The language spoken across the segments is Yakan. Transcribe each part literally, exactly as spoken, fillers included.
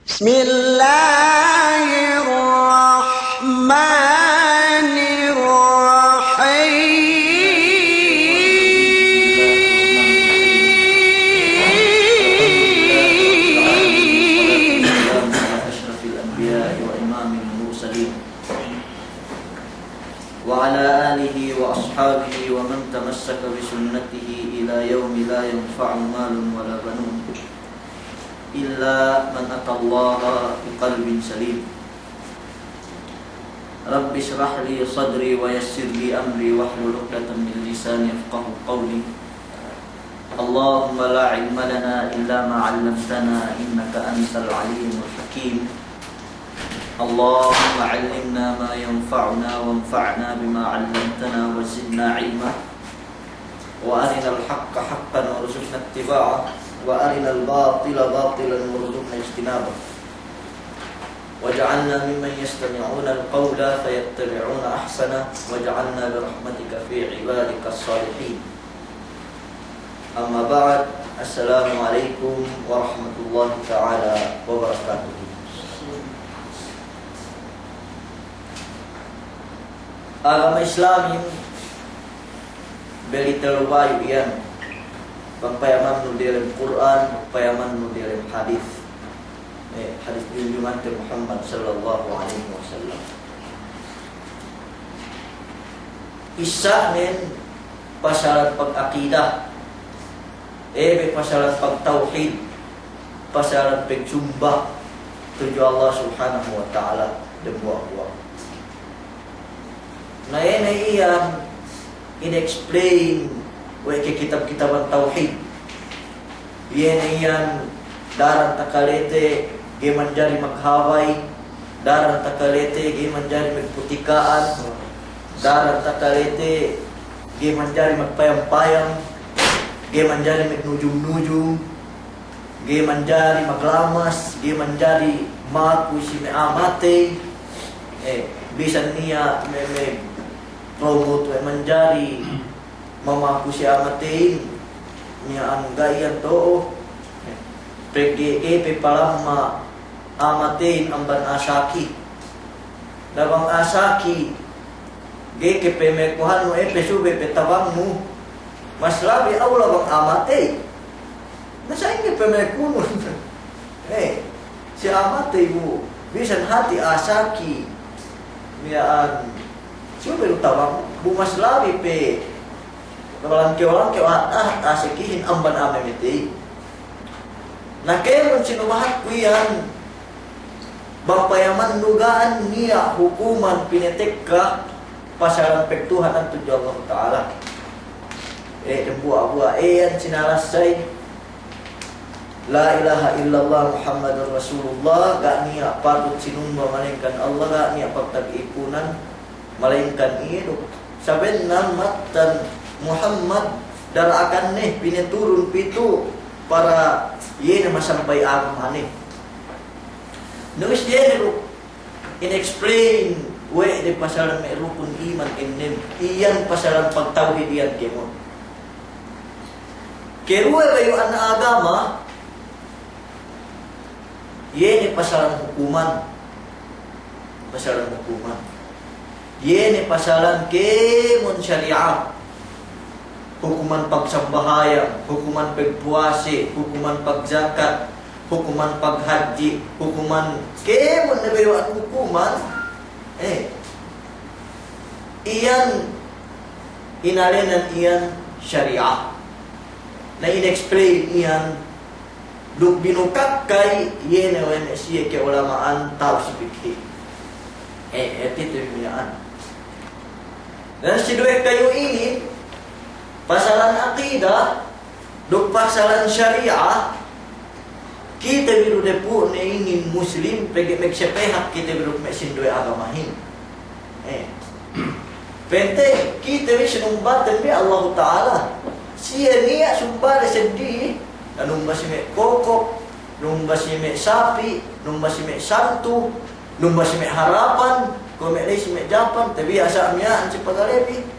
بسم الله الرحمن الرحيم. والصلاة والسلام على أشرف الأنبياء وإمام المرسلين وعلى آله وأصحابه ومن تمسك بسنته إلى يوم لا ينفع مال ولا بنون إلا من أتى الله بقلب سليم. رب اشرح لي صدري ويسر لي أمري واحلل عقدة من لساني يفقهوا قولي. اللهم لا علم لنا إلا ما علمتنا إنك أنت العليم الحكيم. اللهم علمنا ما ينفعنا وانفعنا بما علمتنا وزدنا علما. وأرنا الحق حقا وارزقنا اتباعه وأرنا الباطل باطلا وارزقنا اجتنابه. واجعلنا ممن يستمعون القول فيتبعون أحسنه واجعلنا برحمتك في عبادك الصالحين. أما بعد، السلام عليكم ورحمة الله تعالى وبركاته. Agama Islamin beli tellu bayu' iyan. Bang payamannu diyalem Kur'an, bang payamannu diyalem hadis. Eh, hadis junjungante Muhammad sallallahu alaihi wasallam. Issa'nen pasalan pag-akida. Ebe pasalan pagtawhid, pasalan pagsumba tudju Allah Subhanahu wa Ta'ala dambuwa'-buwa'. Na iye ne iyan in-explain we' ke kitab-kitaban tawhid. Iye ne iyan daran takalete ga'i manjari maghabay, daran takalete ga'i manjari magputika'an, daran takalete ga'i manjari magpayam-payam, ga'i manjari magnujum-nujum, ga'i manjari maglamas, ga'i manjari maku si me' a'a matey, eh, bisan niya' me', me' promote we' manjari mamaku si a'a mateyin, miya'an ga'i iyan to'o. Pegge' ga'i pe palamma a'a mateyin amban a'a saki. Na bang a'a saki ga'i ke pemekuhannu, eh, pe subey pe tabangnu, mas labi awla bang a'a matey. Na sa'ingge pemekunu. Eh, si a'a matey bu, bisan hati' a'a saki, miya'an subey du tabang, bu mas labi pe palangkew-langkew a'a, a'a sakihin amban a'a mamatey. Na kēmon sinubahatku iyan, bang payamannu ga' niya' hukuman pinatekka pasalan pagtuhanan tudju Allah Ta'ala. Eh, dambuwa'-buwa' iyan sinalassay. La ilaha illallah Muhammadur Rasulullah, ga' niya' patut sinumba malaingkan Allah, ga' niya' pagtag-ipunan malaingkan iye duk sabennal mattan Muhammad dara'akanne pinaturun pitu para iye ne masampay agamane. Nurus iye ne duk in-explain we' de pasalan me' rukun iman ennem, iyan pasalan pagtawhid iyan kēmon. Keduwe bayu'an agama, iye ne pasalan hukuman. Pasalan hukuman. Iye ne pasalan kēmon sari'at. Hukuman pagsambahayang, hukuman pagpuwase, hukuman pagjakat, hukuman paghadji, hukuman kēmon ne bayu'an hukuman, eh, iyan inēnan iyan sari'at. Na in-explain iyan duk binukak kay iye ne we' me' siye ka'ulama'an ta'u si fikhi. Eh, eh, titu miya'an. Na si duwe kayu inin, pasalan akida, duk pasalan sari'at, kite bi du depu'ne inin Muslim, pegge' magsepehak kite bi duk me' sinduwe agamahin. Eh. Pa'inte, kite bi sinumbaten bi Allahu Ta'ala. Siye niya' sumbade seddili, nanumba si me' kokok, numba si me' sapi', numba si me' santu, numba si me' harapan, kuwe' me' la'i si me' Japan, tabiya' sa' miya'an si pagalebi.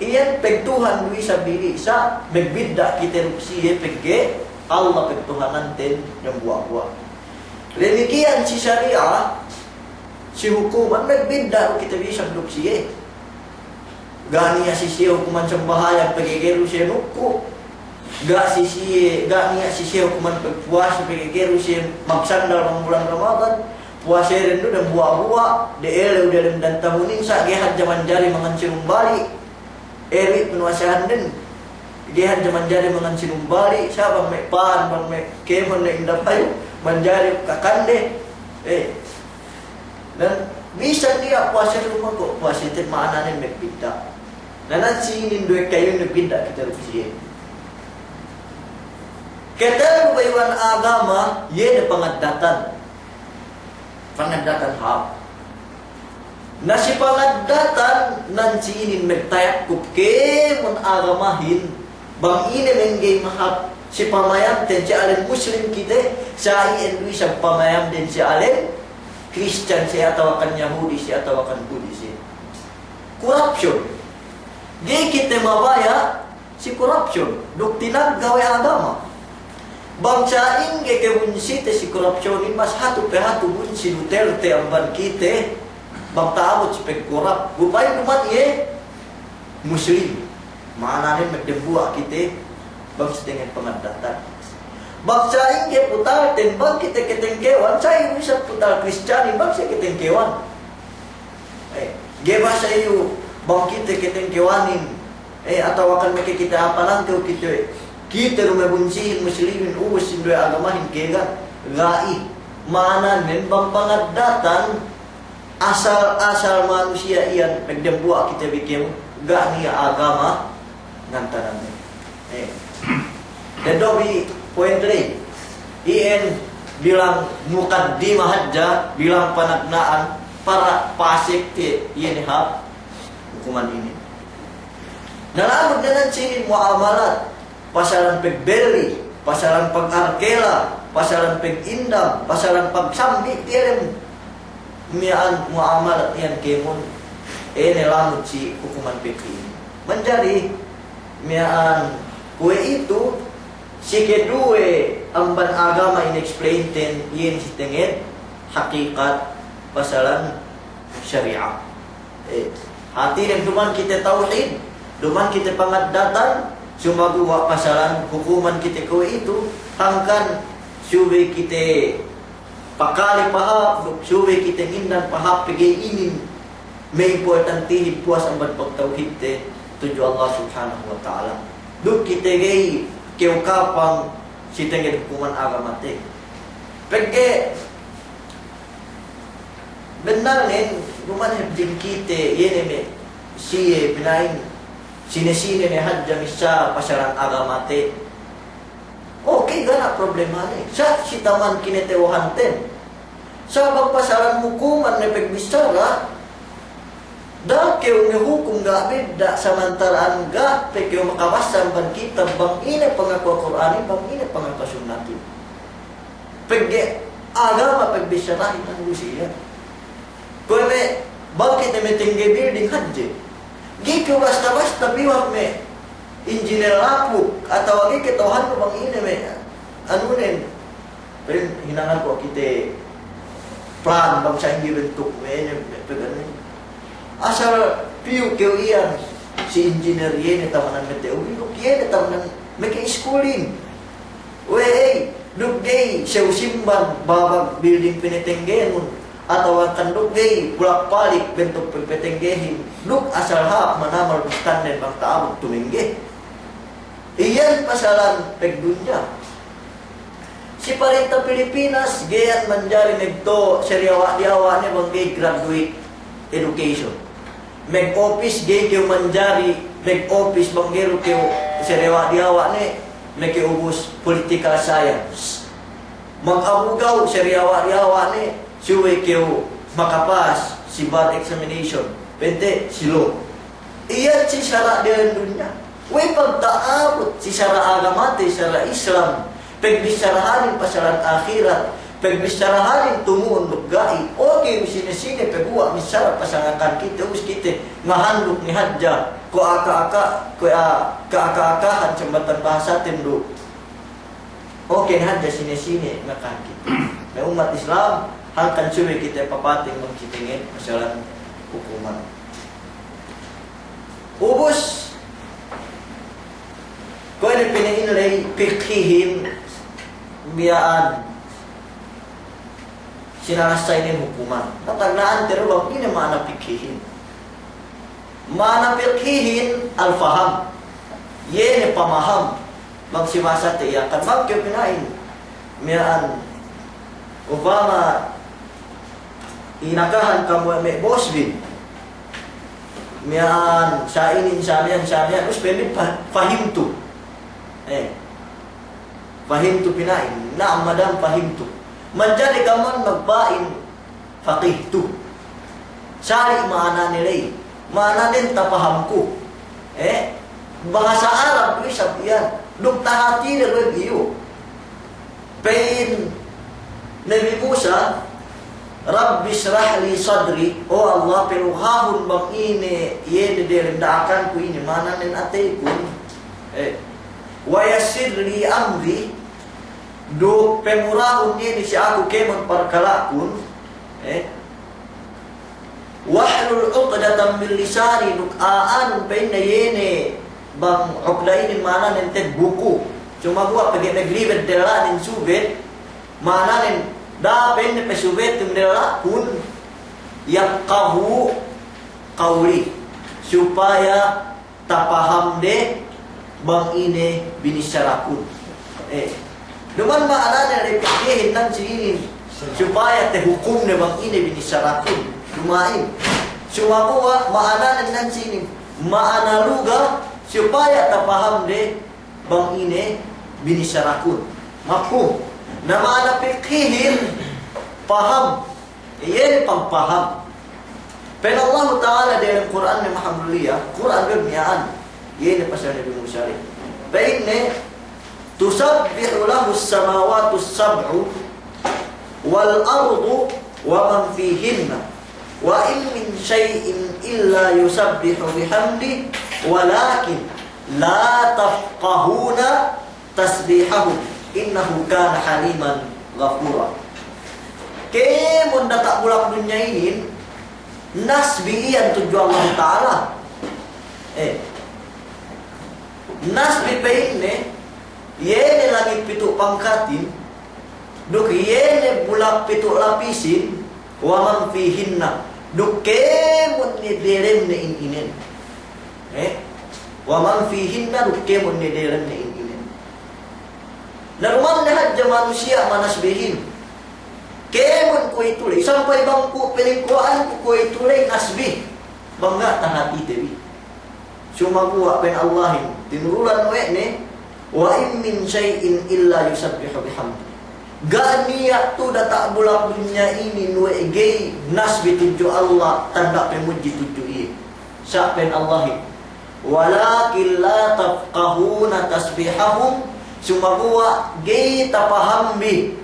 Iyan pagtuhan du isab bi, sa' magbidda' kite duk siye pegge' Allah pagtuhananten dambuwa'-buwa'. Damikkiyan si sari'a, si hukuman, magbidda' du kite bisan duk siye. Ga' niya' si siye hukuman sambahayang pegge' ga'i du siye nukku'. Ga' si siye, ga' niya' si siye hukuman pagpuwasa pegge' ga'i du siye magsandal bang bulan Ramadan. Puwaseden du dambuwa'-buwa', de ellew diyalem dan tahunin sa' ga'i hadja manjari mangan sinumbali'. Ebi' pinuwasahanden, ga'i hadja manjari mangan sinumbali', sa' bang me' pa'an, bang me' kēmon ne inda payu, manjari kakande. Eh. Dan bisan niya' puwase du mako', puwasete ma'ananen magbidda'. Na nan si inin duwe kayun magbidda' kite duk siye. Ketellu bayu'an agama, iye ne pangaddatan. Pangaddatan hāp. Na si pangaddatan nan si inin magtayakkup kēmon agamahin, bang ine mengge mahāp si pamayamten si alen Muslim kite, sa' iyan du isab pamayamden si alen Christian si atawakan Yahudi si atawakan Buddhist si. Corruption. Ga'i kite mabaya' si corruption, duk tinagga' we' agama. Bang sa'ingge ke bunsite si corruptionin, mas hatu pe hatu bunsi Duterte amban kite, bang ta'abut si pagcorrupt. Gupahin duma'in iye Muslim. Ma'ananen magdembuwa' kite, bang si tengngen pangaddatan. Bang sa'ingge putalten, bang kite ketengkewan, sa'ingge isab putal Kristiyanin, bang siye ketengkewan. Eh, ga'i basa iyu, bang kite ketengkewanin, eh, atawakan meke kite apalangkew kite, kite du me' bunsihin Muslimin, ubus sinduwe agamahin kēgan, ga'i. Ma'ananen bang pangaddatan, asal-asal manusiya' iyan, magdembuwa' kite bi kēmon, ga' niya' agama, ngantanan. Eh. Deddo' bi point three. Iyan bilang mukaddima hadja, bilang panagna'an, para pasek te iyan hāp hukuman inin. Na lamud ne nan sinin mu'amalat, pasalan pagbelli, pasalan pag-arkela, pasalan pag-indam, pasalan pagsambi', tiya' dem miya'an mu'amalat iyan kēmon, ine lamud si hukuman pekki. Manjari miya'an kuwe'itu, si keduwe amban agama in-explain ten, iyan si tenged hakikat pasalan sari'a. Eh, hātinen duma'in kite tawhid, duma'in kite pangaddatan, sumaguwa' pasalan hukuman kite kuwe'itu, hangkan subey kite pakale pahāp, duk subey kite ngindan pahāp pegge' inin me' importantihin puwas amban pagtawhidte tudju Allah Subhanahu wa Ta'ala. Duk kite ga'i kew kapang si tenged hukuman agamate. Pegge' bennalnen, duma'in hep din kite, iye ne me' siye pina'in, sine-sine ne hadja missā pasalan agamate. Okey, ga' niya' problemane. Sa' si taman kineta'uhanten. Sa' bang pasalan hukuman ne pagbissara, da'a kew ngahukum ga' bidda' samantara'an ga' pe kew makabassa amban kitab bang ine pangaku Kur'anin, bang ine pangaku Sunnatin. Pegge' agama pagbissarahin manusiya'. Kuwe' me' bang kite me' tengge building hadje. Ga'i kew basta-basta biwak me' engineer lapuk, atawa ga'i kew tahannu bang ine me' anunen. Pa'in hinangan ko' kite plan bang sa'ingge bentuk me' ine, me' pegge' ine. Asal piyu kew iyan si engineer iye ne tamanan me' te'u, duk iye ne tamanan me' ke iskulin. We'ey, duk ga'i sew simban babag building pinatenggenun, atawa kan duk ga'i pulak-palik bentuk pagpatenggehin, duk asal hāp manamal bustannen bang ta'abut tumengge. Iyan pasalan pagdunya. Si parinta Pilipinas, ga'i iyan manjari magto' sariyawa'-diyawa' ne bang ga'i graduate education. Mag-office ga'i kew manjari, mag-office bang ga'i du kew sariyawa'-diyawa' ne, meke ubus political science. Mag-abugaw sariyawa'-diyawa' ne, subey kew makapas si bar examination, pa'inte si law. Iyan si sara' diyalem dunya. We'ey pagta'abut si sara' agamate, sara' Islam, pagbissarahanin pasalan ahirat, pagbissarahanin tumu'un duk ga'i, okey, sine-sine paguwa' missara pasangakan kite, ubus kite ngahanduk ne hadja, ko' aka-aka, ko' a-, kaaka-akahan sambatan bahasaten du. Okey ne hadja sine-sine ngakan kite. Me' ummat Islam, hangkan subey kite papating bang kite ngin masalan hukuman. Ubus, kuwe' ne pina'in ley pikhihin miya'an sinarassa inin hukuman. Tatagna'ante du bang ine ma'ana pikhihin. Ma'ana pikhihin al-faham. Iye ne pamaham. Bang si bahasate Yakan, bang kew pina'in miya'an, upama inakahan kam we' me' bosbin miya'an sa inin, sa miya'an, sa miya'an, ubus pa'inne fa-, fahimtu. Eh. Fahimtu pina'in. Na'am, madam, fahimtu. Manjari kaman magpa'in faqihtu. Sali' ma'anane ley. Ma'ananen tapahamku. Eh? Bahasa Arab du isab iyan. Duk tahatide du iyu. Pa'in Nabi Musa, "Rabbi shrah li sadri," "O Allah, paluhahun bang ine, iye ne delem da'akanku inin, ma'ananen ateykun. Eh, wa yassir li amri," duk pamurahun iye ne si aku kēmon parkala'kun. Eh, "Wahlul uqdatan min lisani," duk a'anun pa'inne iye ne bang uqda inin ma'ananen te'ed buku. Sumaguwa' pegge' naglibed della'nen subey, ma'ananen da'a pa'inne pasubeytun della'kun, "yafqahu qawli," supaya tapaham de bang ine binissarakun. Eh. Duma'in ma'anane ley pikhihin nan si inin, supaya tahukum ne bang ine binissarakun. Duma'in. Sumaguwa' ma'anane nan si inin, ma'ana luga, supaya tapaham de bang ine binissarakun. Mafhum? Na ma'ana pikhihin, paham. Iye ne pagpaham. Pa'in Allahu Ta'ala diyalem Kur'anne mahamulliya, Kur'an du miya'an. Iye ne pasal Nabi Musa ley. Pa'inne, "Tusabbihu lahus samawatus sab'u wal ardu wa man fihinna. Wa in min shay'in illa yusabbihu bihamdihi walakin la tafqahuna tasbihahum, innahu kana haliman ghafura." Kēmon diyata' bulak dunya inin, nasbi iyan tudju Allah Ta'ala. Eh. Nasbi pa'inne, iye ne langit pitu' pangkatin, duk iye ne bulak pitu' lapisin, wa man fihinna, duk kēmon ne delemne in inen. Eh? Wa man fihinna, duk kēmon ne delemne in inen. Na duma'in ne hadja manusiya' manasbihin. Kēmon kuwe'itu ley, sampay bang ku pelingkuwa'anku kuwe'itu ley nasbi. Bang ga' tahatite bi. Sumaguwa' pa'in Allahin, tinurulan we' ne, "Wa in min shay'in illa yusabbihu bihamdihi." Ga' niya' tu'u diyata' bulak dunya inin we' ga'i nasbi tudju Allah, tanda' pamudji tudju iye. Sa' pa'in Allahin, "Walakin la tafqahuna tasbihahum," sumaguwa' ga'i tapaham bi.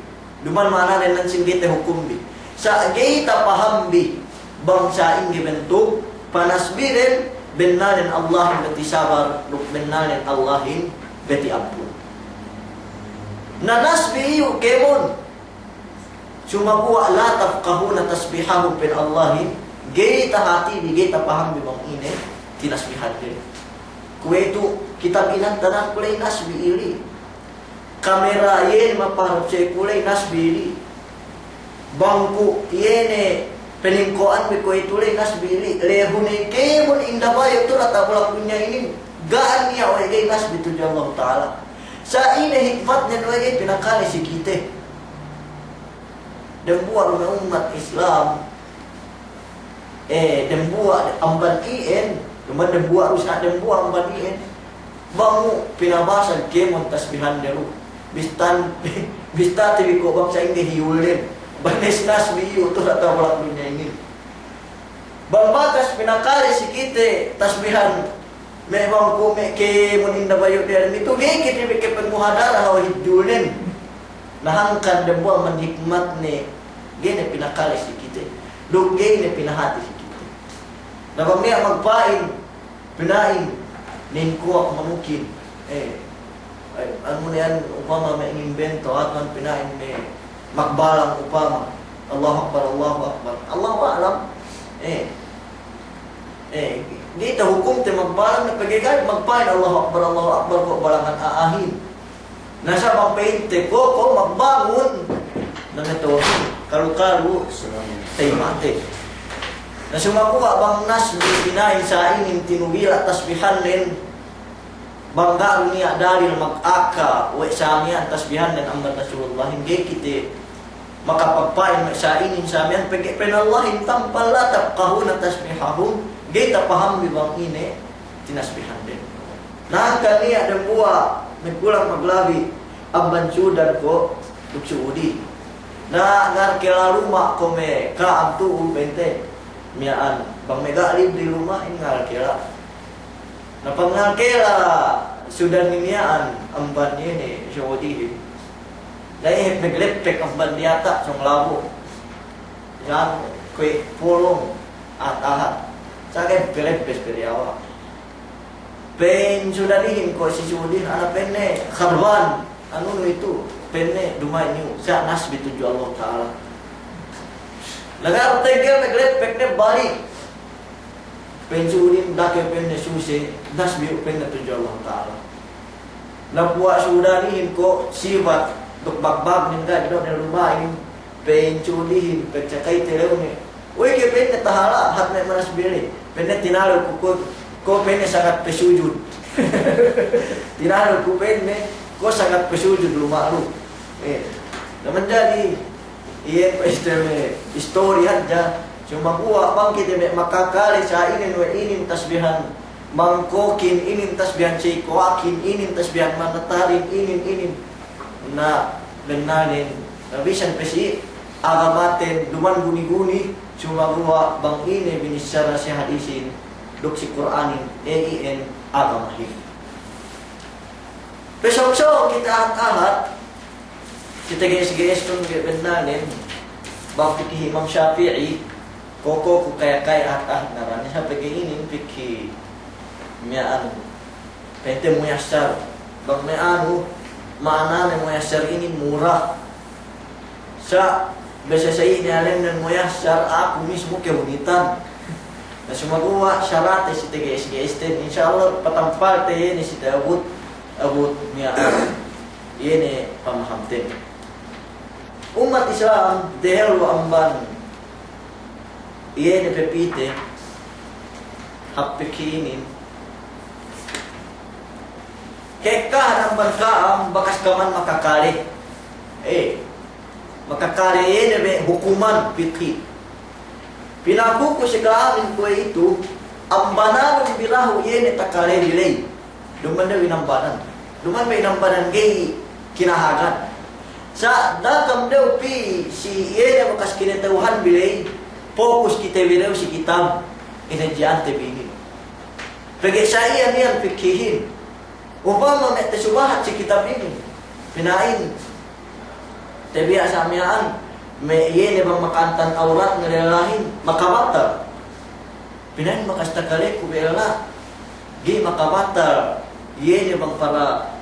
Duma'in ma'ananen nan sīn ga'i tahukum bi. Sa' ga'i tapaham bi bang sa'ingge bentuk panasbiden, bennalnen Allahin beti sabar, duk bennalnen Allahin beti ampun. Na nasbi iyu' kēmon. Sumaguwa' la tafqahuna tasbihahum pa'in Allahin, ga'i tahati bi, ga'i tapaham bi bang ine tinasbihan de. Kuwe'itu kitab inantanan ku ley nasbi ili. Kamera iye ne mapaharap si ku ley nasbi ili. Bang ku iye ne pelingkuwa'an bi kuwe'itu ley nasbi ili. Lehu ne kēmon indabayu' tu'u diyata' bulak dunya inin. Ga' niya' we' ga'i nasbi tudju Allahu Ta'ala. Sa' ine hikmatnen we' ga'i pinakale si kite. Dembuwa' du me' ummat Islam, eh, dembuwa' amban iyan, duma'in dembuwa' du sa' dembuwa' amban iyan. Bang mu pinabasag kēmon tasbihande du. Bistan, bistate bi ko' bang sa'ingge hiyulden. Bang ne si nasbi iyu' tu'u diyata' bulak dunya inin. Bang bakas pinakale si kite tasbihan, me' bang ku me' kēmon indabayu' diyalem itu, ga'i kite bi ke pagmuhadara hawal hidjulen. Na hangkan dembuwa' amban hikmatne, ga'i ne pinakale si kite. Duk ga'i ne pinahati si kite. Na bang niya' magpa'in, pina'in, ningkuwak manukin. Eh, ay, anu ne yan, upama me' ngimbento, atawa pina'in me' magbalang upama. Allahu Akbar, Allahu Akbar. Allahu a'lam. Eh. Eh, ga'i tahukumte magbalang, na pegge' ga'i magpa'in Allahu Akbar, Allahu Akbar, ko' balangan a'ahin. Na sa' bang pa'inte ko', ko' magbangun, na me' tawafin kalu-kalu, tayma'te. Na sumaguwa' bang nasbi pina'in sa' inin tinugila' tasbihannen, bang ga'i niya' dalil magaka we' sa' miya'an tasbihannen amban Rasulullahin, ga'i kite makapagpa'in me' sa' inin sa' miya'an, pegge' pa'in Allahin tampal, la tafqahuna tasbihahum, ga'i tapahambi bang ine tinasbihanden. Na hangkan niya' dambuwa' me' kulang maglabi amban Sudan ko' duk Su'udi. Na ngarkela luma' ko' me' ka'am tu'u pa'inte miya'an, bang me' ga' libli luma'in ngarkela. Na pangngarkela Sudan miya'an amban ine Su'udihin. Na iye peglepek amban diyata' sōng labu. Yan kuwe' polong ahat-ahat. Sa' ga'i pelebbes pe diyawa'. Pa'in Sudanihin ko' si Su'udihin, ana pa'inne kharban, anu nu itu, pa'inne duma'in niyu', sa' nasbi tudju Allah Ta'ala. Laga' tegel peglepek ne balik. Pa'in Su'udihin, da'a kew pa'inne suse, nasbi pa'inne tudju Allah Ta'ala. Na puwas Sudanihin ko' sibat duk bagbag ningga' dino' ne luma'in, pa'in Su'udihin, pagcakay telewne. Uy, ke pa'inne tahala', hat me' manasbi le. Pa'inne tinalew ku ko', ko' pa'inne sangat pesujud. Tinalew ku pa'inne, ko' sangat pesujud luma' lu. Eh, na manjari, iye pa'inte me' istori hadja, sumaguwa' bang kite me' makakale sa' inin we' inin tasbihan mangkokin, inin tasbihan seykowakin, inin tasbihan manatarin, inin, inin. Na bennalnen, na bisan pe si agamaten duma'in guni-guni, sumaguwa' bang ine binissara si hadisin duk si Kur'anin, e, iyan agamahin. Pesok-sok kite ahat-ahat, kite ge'es-ge'es tun ge' bennalnen, bang pikih Imam Shafi'i, ko' ku kaya-kaya ahat-ahat ngaran, sa' pegge' inin pikih miya'an, pa'inte muyassar. Bang me' anu, ma'anane muyassar inin mura. Sa' bese sa' inin alennen muyassar, aku mismu kehunitan. Na sumaguwa' sarate si te ge'es-ge'esten, insya Allah patampalte iye ne si te abut, abut miya'an, iye ne pamahamten. Ummat Islam, dehellu amban iye ne pepite hap pikih inin. Ka'ekkahan amban ka'am bakas kaman makakale. Eh, makakale iye ne me' hukuman pikih. Pinaku ku si ka'amin kuwe'itu, ambananun bi lahu iye ne takale bi ley. Duma'in dew inambanan. Duma'in be inambanan ga'i kinahagan. Sa' da'a kam dew pī si iye ne bakas kinata'uhan bi ley, pokus kite bi dew si kitab inadji'ante bi inin. Pegge' sa' iyan iyan pikihin. Upama me' tasubahat si kitab inin, pina'in tabiya' sa' miya'an, me' iye ne bang maka'antan awratne lellahin, makabatal. Pina'in bakas takaleku bi lella, ga'i makabatal, iye ne bang para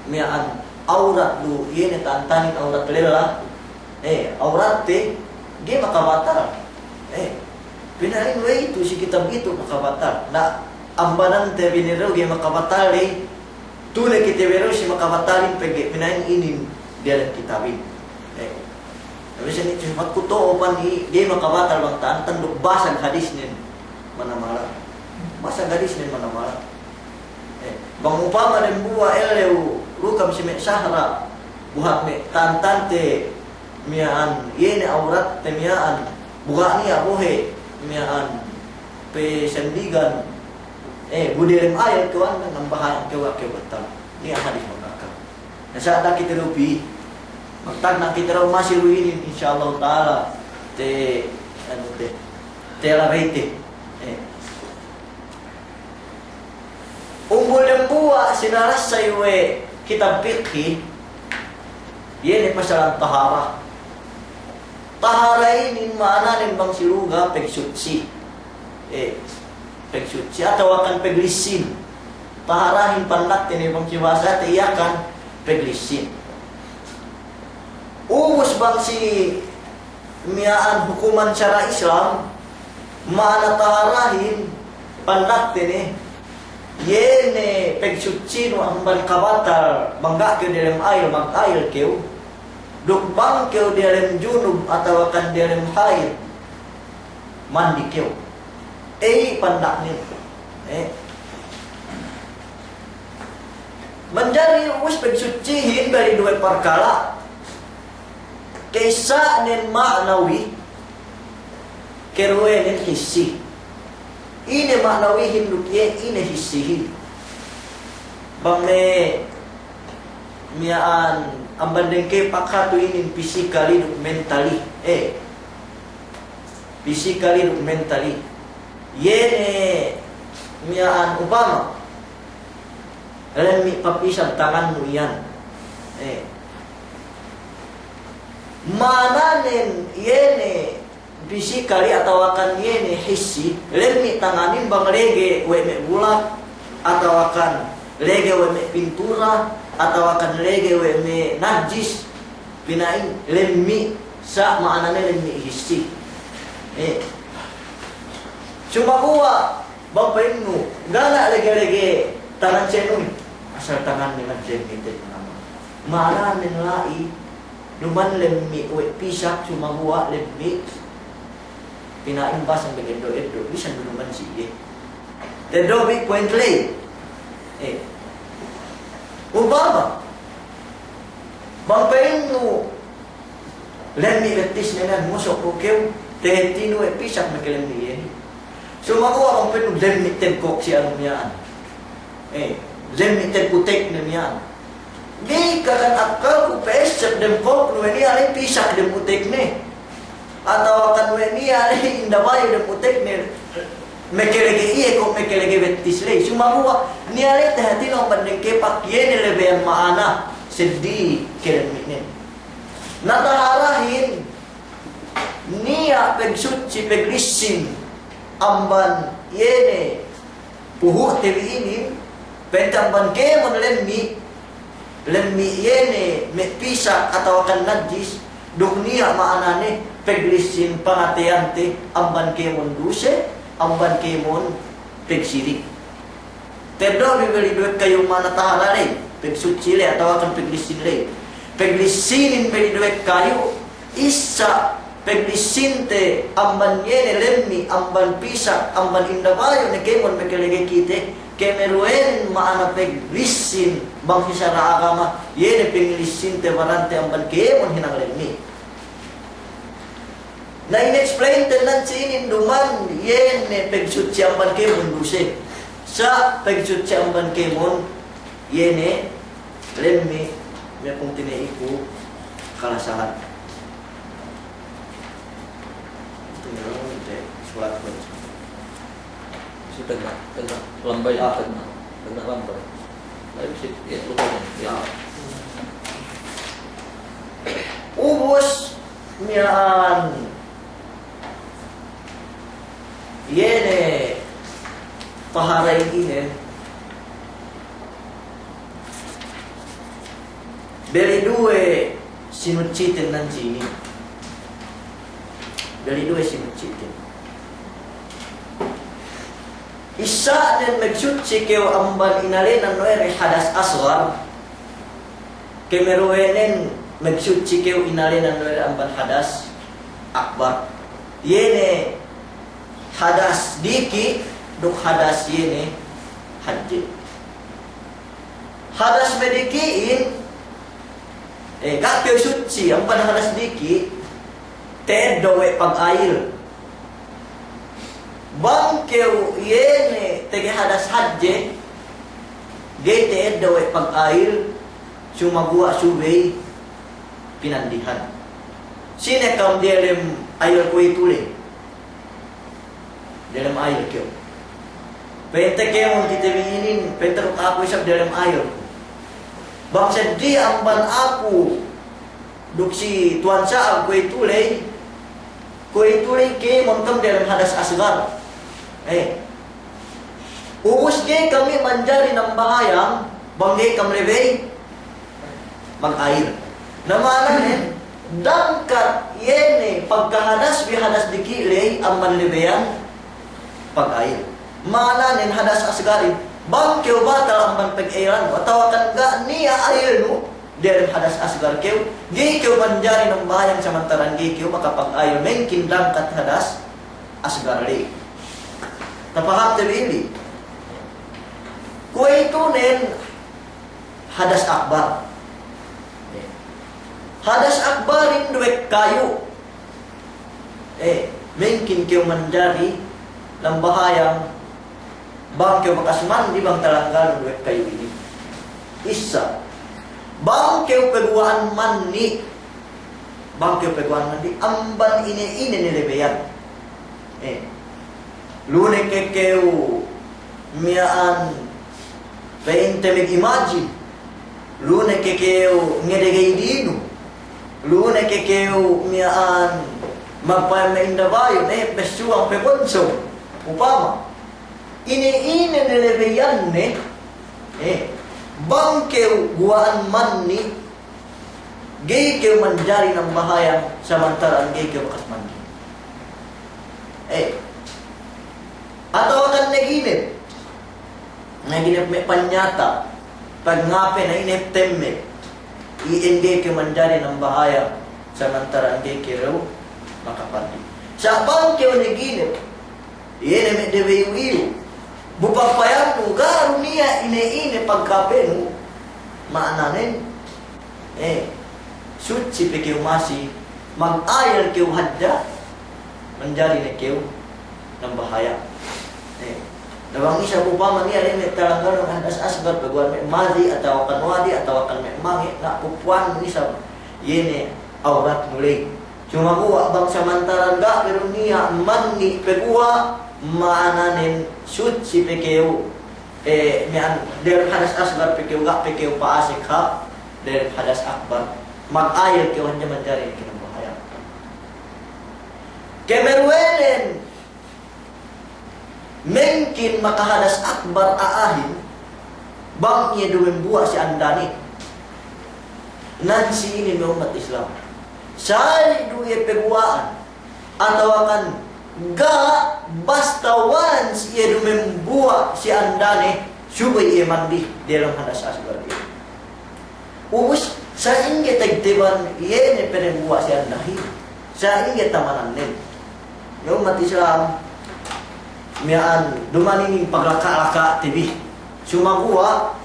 miya'an awrat du, iye ne ta'antanin awrat lella, eh, awratte, ga'i makabatal. Eh, pina'in we' itu si kitab itu makabatal. Na, ambanante bi ne dew ga'i makabatal, eh, tule kite bi dew si makabatalin pegge' pina'in inin diyalem kitabin. Eh. Na bisan itu sipat ku to'o pan i, ga'i makabatal bang ta'antan duk basag hadisnen manamalan. Basag hadisnen manamalan. Eh, bang upama dembuwa' ellew du kam si me' sahra, buhat me' ta'antante miya'an, iye ne awratte miya'an, buga' niya' bohe' miya'an, pe sandigan, eh, bu diyalem ayat kew anda, nambahayang kew, kew batal. Niya' hadis magaka. Na sa' da'a kite du pī. Magtagna' kite du masi du inin, insya Allah ta'ala. Te, anu te, te larete. Eh. Umbul dembuwa' sinalassay we' kitab pikhi, iye ne pasalan tahara. Tahara inin ma'ananen bang si luga pagsutsi. Eh, pagsutsi atawa kan paglissin. Taharahin pandak te ne bang si bahasa te Yakan paglissin. Ubus bang si miya'an hukuman sara' Islam, ma'ana taharahin, pandakte ne, iye ne pagsutsinu amban kabatal, bang ga' kew diyalem ayil, mag-ayil kew, duk bang kew diyalem junub atawakan diyalem hayd, mandi kew. Ey, pandaknen. Eh. Manjari ubus pagsutsihin bali duwe parkala'. Ka'issa'nen ma'nawi, karuwenen hissi. Ine ma'nawihin duk iye ine hissihin. Bang me' miya'an amban dengkepak hatu inin physically duk mentally. Eh. Physically duk mentally. Iye ne miya'an upama, lemmi' papisag tangannu iyan. Eh. Ma'ananen iye ne physically atawakan iye ne hissi, lemmi' tanganin bang lege we' me' bulak, atawakan lege we' me' pintura, atawakan lege we' me' najis, pina'in lemmi', sa' ma'anane lemmi' hissi. Eh. Sumaguwa', bang pa'innu, ga' ne lege-lege tangan sinun, asal tangan ne lemmi' te manamal. Ma'ananen la'i, duma'in lemmi' we' pisak, sumaguwa' lemmi' pina'in basang duk eddo'-eddo', bisan du duma'in si iye. Teddo' bi point ley. Eh. Upama, bang pa'innu lemmi' bettisne miya'an, musok du kew, tehetinu we' pisak makalemmi' iye. Sumaguwa' bang pa'innu lemmi' tegkok si anu miya'an. Eh, lemmi' tegkok utekne miya'an. Ga'i kakan akkalku pa'esseb dem koknu we' niya' ley pisak dem utekne. Atawakan we' niya' ley indabayu dem utekne. Makalege iye ko' makalege bettis ley. Sumaguwa' niya' ley tahatinu amban dengkepak iye ne lebeyan ma'ana seddili kalemmi'nen. Na taharahin niya' pagsutsi, paglissin amban iye ne puhu'te bi inin, pa'inte amban kēmon lemmi', lemmi' iye ne me' pisak atawakan najis, duk niya' ma'anane paglissin pangateyante amban kēmon duse, amban kēmon pagsirik. Teddo' bi beli duwe kayu ma'ana tahara ley, pagsutsi ley atawakan paglissin ley. Paglissinin beli duwe kayu, issa paglissinte amban iye ne lemmi', amban pisak, amban indabayu ne kēmon makalege kite, kamaruwenen ma'ana paglissin bang si sara' agama, iye ne paglissinte barante amban kēmon hinang lemmi'. Na in-explainte nan si inin duma'in, iye ne pagsutsi amban kēmon duse. Sa' pagsutsi amban kēmon, iye ne lemmi', me' pungtina'iku kalasahan. Tinggal te, sulat ko. Si tagna', tagna' lambay, ah, tagna', tagna' lambay. Ay, si, iye, lupa ko. Iye. Ah. Ubus miya'an, iye ne tahara inin, beli duwe sinutsiten nan si inin. Beli duwe sinutsiten. Issa'nen magsutsi kew amban inēnan we' de hadas asgar. Kamaruwenen magsutsi kew inēnan we' de amban hadas akbar. Iye ne hadas diki' duk hadas iye ne hadje. Hadas me' diki'in, eh, ga' kew sutsi amban hadas diki', ta'eddo' we' pagayil. Bang kew iye ne tege hadas hadje, ga'i ta'eddo' we' pagayil, sumaguwa' subey pinandihan. Sine kam diyalem ayil kuwe'itu ley? Diyalem ayil kew. Pa'inte kēmon kite bi inin, pa'inte duk aku isab diyalem ayil. Bang seddili amban aku duk si tuwan sa'ab kuwe'itu ley, kuwe'itu ley kēmon kam diyalem hadas asgar. Eh. Ubus ga'i kami manjari nambahayang, bang ga'i kam lebey magayil. Na ma'ananen, Dangkat iye ne pagkahadasbi hadas diki' ley amban lebeyan pagayil. Ma'ananen hadas asgarin, bang kew batal amban pagayilannu, atawakan ga' niya' ayilnu, diyalem hadas asgar kew, ga'i kew manjari nambahayang samantaran ga'i kew makapagayil, mengkin dangkat hadas asgar ley. Tapahamte bi ili? Kuwe'itunen hadas akbar. Hadas akbarin duwe kayu. Eh, mengkin kew manjari nambahayang bang kew bakas mandi bang talanggalnu duwe kayu inin. Issa. Bang kew paguwa'an mandi. Bang kew paguwa'an mandi amban ine-ine ne lebeyan. Eh. Lu ne ke kew miya'an pa'inte mag-imagine. Lu ne ke kew ngedegey dinu. Lu ne ke kew miya'an magpa'in me' indabayun, eh, pessuwang pebonsong. Upama. Ine-ine ne lebeyanne, eh, bang kew guwa'an mandi, ga'i kew manjari nambahayang samantaran ga'i kew bakas mandi. Eh. Atawakan naginep. Naginep me' panyata'. Pagngape naginep temmet. Iyan ga'i kew manjari nambahayang samantaran ga'i kew makapandi. Sa' bang kew naginep. Iye ne me' debeyu-iyu. Bu papayannu, ga' du niya' ine-ine pagkapenu. Ma'ananen, eh, sutsi pe kew masi, magayil kew hadja, manjari ne kew nambahayang. Eh, na bang isab upama niya' le me' talanggalnu hadas asgar, paguwa'an me' mazi, atawakan wadi, atawakan me' mange', na pupuwannu isab, iye ne awratnu ley. Sumaguwa' bang samantaran ga' pe du niya' mandi paguwa', ma'ananen sutsi pe kew, eh, miya'an diyalem hadas asgar pe kew, ga' pe kew pa'asek hap diyalem hadas akbar. Magayil kew hadja manjari ne kew nambahayang. Kameruwenen, mengkin makahadas akbar a'ahin, bang iye dumembuwa' si andane. Nan si inin me' ummat Islam. Sali' du iye paguwa'an, atawakan ga', basta once iye dumembuwa' si andane, subey iye mandi diyalem hadas asgar iye. Ubus, sa'ingge tegteban iye ne penembuwa' si andahin. Sa'ingge tamanannen. Me' ummat Islam, miya'an, duma'in inin paglaka'-laka'te bi. Sumaguwa',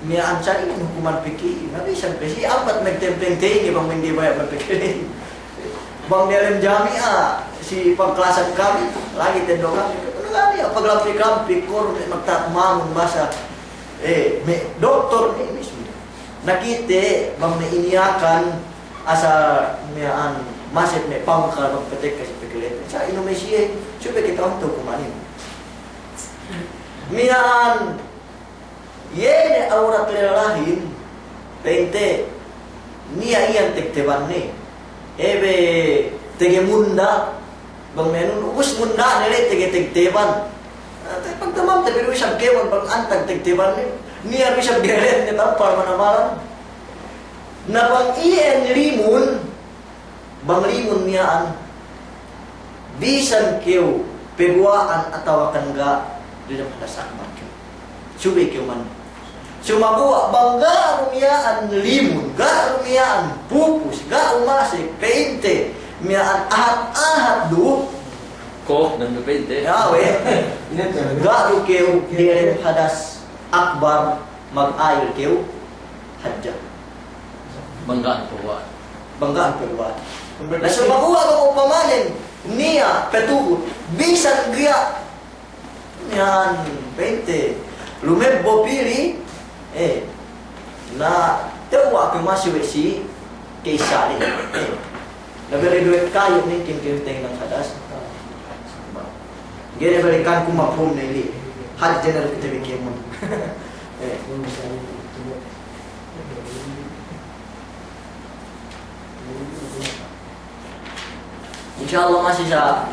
miya'an sa'ingge hukuman piki'. Na bisan pe si ambat magtempeng teyinge bang mende baya' magpikil. Bang diyalem jami'a, si pangkalasan kami, lagi' tendo kami. Anu ga' niya', paglampik-lampik, kor me' magta'at mamun basa. Eh, me' doktor ne, me' suda. Na kite, bang me' iniyakan, asal miya'an masep me' pangkal bang petek kasi pekilete. Sa' inu me' siye, subey kite onto kumanin. Miya'an, iye ne awrat lellahin, pa'inte, niya' iyan tegtebanne. Ebe tege munda', bang menun ubus munda'ne le tege tegteban. Ah, te pagtamamte bi du isab kēmon bang antag tegtebanne. Niya' du isab gelenne tampal manamalan. Na bang iyan limun, bang limun miya'an, bisan kew paguwa'an atawakan ga', diyalem hadas akbar kew. Subey kew mandi. Sumaguwa' bang ga' du miya'an limun, ga' du miya'an pupus, ga' du masek, pa'inte, miya'an ahat-ahat du. Kok, dan du pa'inte. Ya, we. Ga' du kew diyalem hadas akbar magayil kew hadja. Bang ga' du paguwa'an. Bang ga' du paguwa'an. Na sumaguwa' bang upamanen niya' patuhut, bisan giya' miya'an pa'inte, lumebbo pili, eh, na tewwa' pe masi we' si ka'issa le. Eh, na bere duwe kayu mingkin kew tahinang hadas. Ga'i ne balikanku mapum ne ili. Hadje ne du kite bi kēmon. Eh. Insya Allah masi sa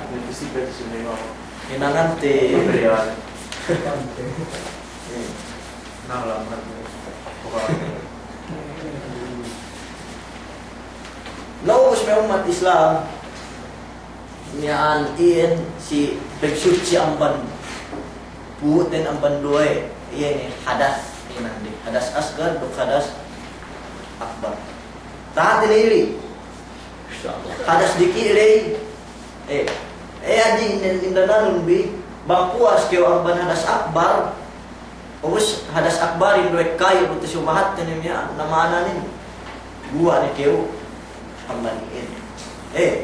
hinangante. Hinang laman. Na ubus me' ummat Islam, miya'an iyan si pagsutsi amban pu'uten amban duwe, iye ne hadas, inan di hadas asgar duk hadas akbar. Tahati ley ley. Hadas diki' ley. Eh, eh, adi in-, indananun bi, bang puwas kew amban hadas akbar, ubus hadas akbarin duwe kayu, ubus tumahat ne miya'an, na ma'ananin, guwa' ne kew amban iyan. Eh.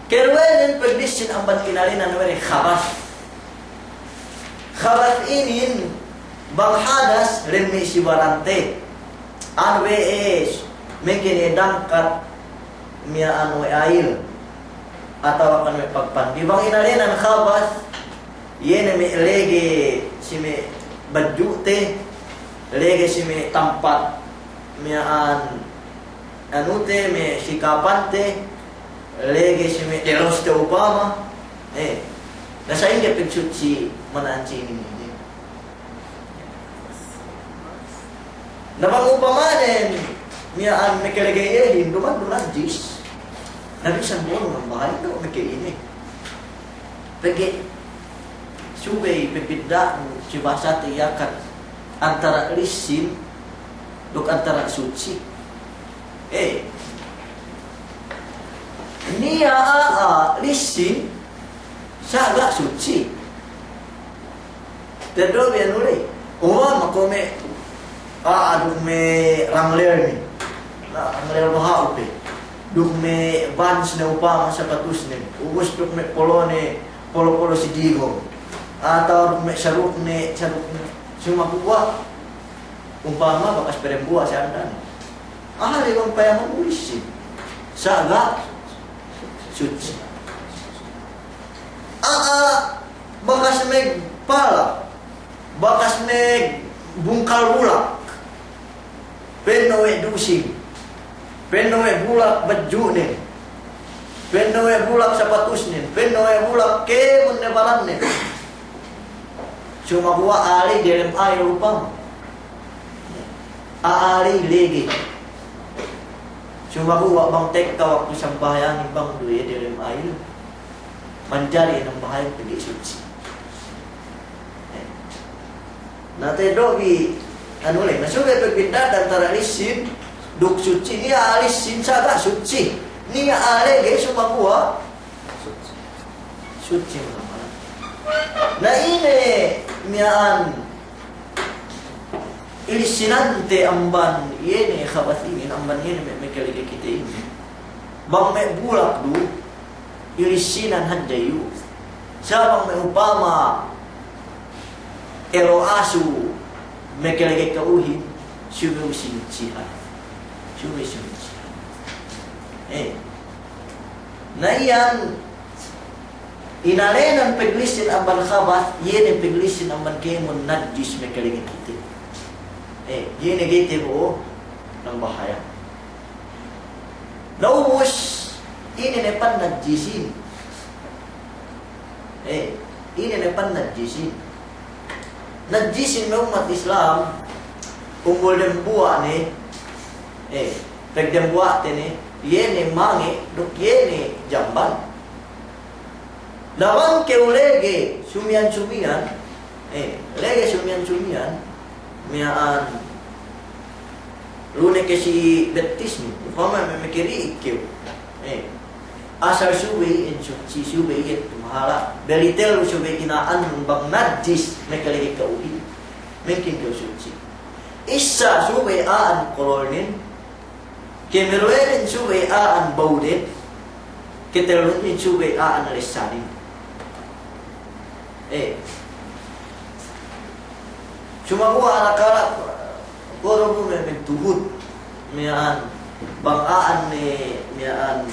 Karuwenen paglissin amban inalenan we' ne khabath. Khabath inin bang hadas lemmi' si barante. Anu we' e, meke ne dangkat miya'an we' ayil. Atawa kan we' pagpandi. Bang inalenan khabath, iye ne me' lege si me' badju'te, lege si me' tampat miya'an anute, me' sikapante, lege si me' deloste upama, eh, na sa'ingge pagsutsi mana'an si inin, inin. Na bang upamanen miya'an mekelege iyehin, duma'in du najis. Na bisan bonu nambahayang du meke ine. Pegge' subey pebidda'nu si bahasate Yakan antara lissin duk antara sutsi. Eh. Niya' a'a lissin, sa' ga' sutsi. Teddo' bi anu ley. Uwa, mako me' a'a duk me' Wrangler ne. Na, Wrangler baha'u pe. Duk me' Vans ne upama sapatusnen. Ubus duk me' Polo ne, Polo-Polo si Digong. Atawa duk me' sarukne, sarukne. Sumaguwa' umpama bakas pe dembuwa' si andan. Ahali bang payaman ulissin. Sa' ga' sutsi. A'a bakas magpala, bakas magbungkal bulak, penno' we' dusing, penno' we' bulak badju'nen, penno' we' bulak sapatusnen, penno' we' bulak kēmon ne barannen. Sumaguwa' a'a ley delem ayil upama. A'a ley lege. Sumaguwa' bang tekka waktu sambahayangin bang du iye delem ayil, manjari nambahayang pegge' sutsi. Eh. Na teddo' bi anu ley, na subey pagbidda'te antara lissin duk sutsi, niya' a'a lissin sa' ga' sutsi. Niya' a'a lege sumaguwa' sutsi manamal. Na ine miya'an ilissinante amban iye ne khabath inin, amban iye ne me', mekelege kite inin. Bang me' bulak du, ilissinan hadja iyu. Sa' bang me' upama elo' asu mekelege ka'uhin, subey sinutsihan. Subey sinutsihan. Eh. Na iyan inalenan paglissin amban khabath, iye ne paglissin amban kēmon najis mekelege kite. Eh, iye ne ga'i tabo'o nambahayang. Na ubus, ine ne panajisin. Eh, ine ne panajisin. Najisin me' ummat Islam, umbul dembuwa' ne, eh, pagdembuwa'te ne, iye ne mange, duk iye ne jamban. Na bang kew lege sumiyan-sumiyan, eh, lege sumiyan-sumiyan, miya'an lu ne ke si bettisnu, upama me', mekeri'ik kew. Eh, asal subey iyan sutsi, subey iyan tumahala'. Beli tellu subey ina'annun bang najis mekelege ka'uhin. Mungkin kew sutsi. Issa subey a'an kololnen, kemeruwenen subey a'an bawnen, ketellunnin subey a'an lessanin. Eh. Sumaguwa' anak-anak, koro bu me', me' tuhut, miya'an, bang a'an ne, miya'an,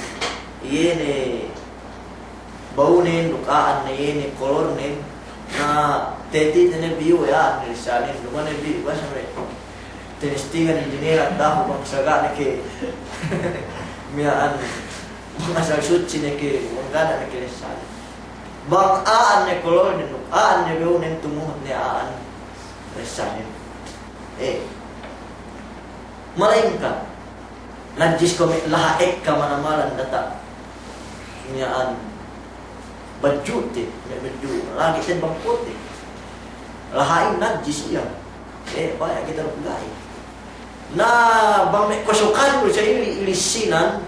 iye ne, bawnen, duk a'an ne, iye ne, kolornen, na, teti tene biyu we' a'an ne lessanin, duma'in ne biyu, basa me', tinistingan injinera dahu' bang saga' ne ke, miya'an, bang asal sutsi ne ke, bang ga' ne ke lessanin. Bang a'an ne kololnen, a'an ne bawnen tumuhut ne a'an lessanin. Eh. Malaingkan. Najis kuwe' me' laha' ekka manamalan data'. Miya'an badju'te, me' badju', lagi' te bang pute. Laha'in najis iyan. Eh, baya' kite duk ga'i. Na bang me' kosokan du sa ili, ili sinan.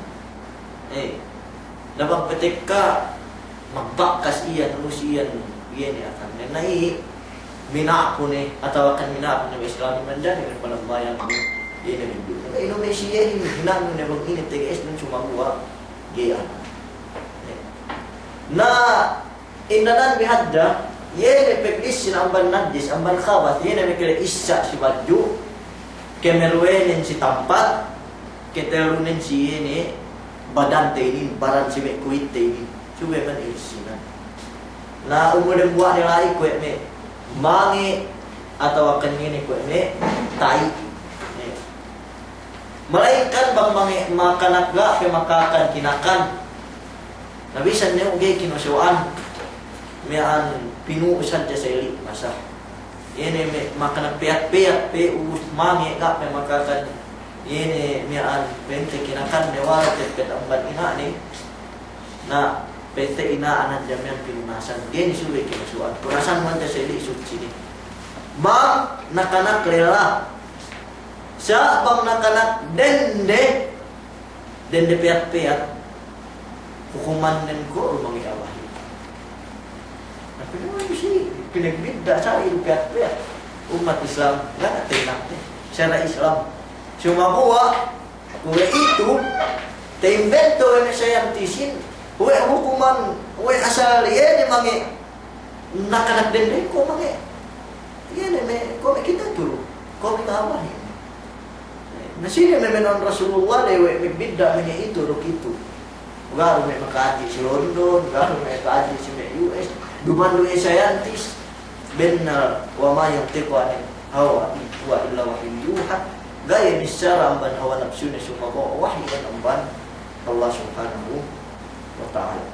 Eh, na bang patekka magbakas iyan, ubus iyan, iye ne akan. Na i' mina'pu ne, atawa kan mina'pu ne Islam manjari ne panambayan. Iye ne bindu. Inu me' siye hinang ne bang ine teges nun sumaguwa'. Ga'i akan. Eh. Na indanan bi hadja, iye ne peglissin amban najis, amban khabath, iye ne me' kele issa' si badju', kemeruwenen si tampat, ketelunen si iye ne badante inin, baran si me' kuwitte inin. Subey man ilissinan. Na umul dembuwa' ne la'i kuwe' me' mange' atawa kan iye ne kuwe' me' ta'i. Malaingkan bang mange' makanak ga' pe makakan kinakan. Na bisan ne u ga'i kinoso'an. Miya'an pinu'us hadja sa ili' masa. Iye ne me' makanak peyat-peyat pe ubus mange' ga' pe makakan. Iye ne miya'an pente kinakan ne wala' teppet amban ina' ne. Na pente ina'an hadja miya'an pinunasan. Ga'i ne subey kinoso'an. Punasan hadja sa ili' sutsi ne. Bang nakanak lella. Sa' bang nakanak dende, dende peyat-peyat, hukumannen ko' du mange' abahin. Na pina'in si, pinagbidda' sa' ilu peyat-peyat. Ummat Islam, ga' na tenakte. Sara' Islam. Sumaguwa', kuwe' itu, taimbento we' me' sayantisin, we' hukuman, we' asal iye ne mange' nakanak dende ko' mange'. Iye ne me' ko' me' kite turu', ko' me' abahin. Na sine me' menon Rasulullah le we' me' bidda' me' itu duk itu. Ga' du me' maka'adji' si London, ga' du me' maka'adji' si me' U S. Duma'in du we' sayantis. Bennal, wa ma yantiqu anil hawa, in huwa illa wahyun yuha. Ga' iye bissara amban hawa napsune, sumagawa' wahyu iyan amban Allah Subhanahu wa Ta'ala.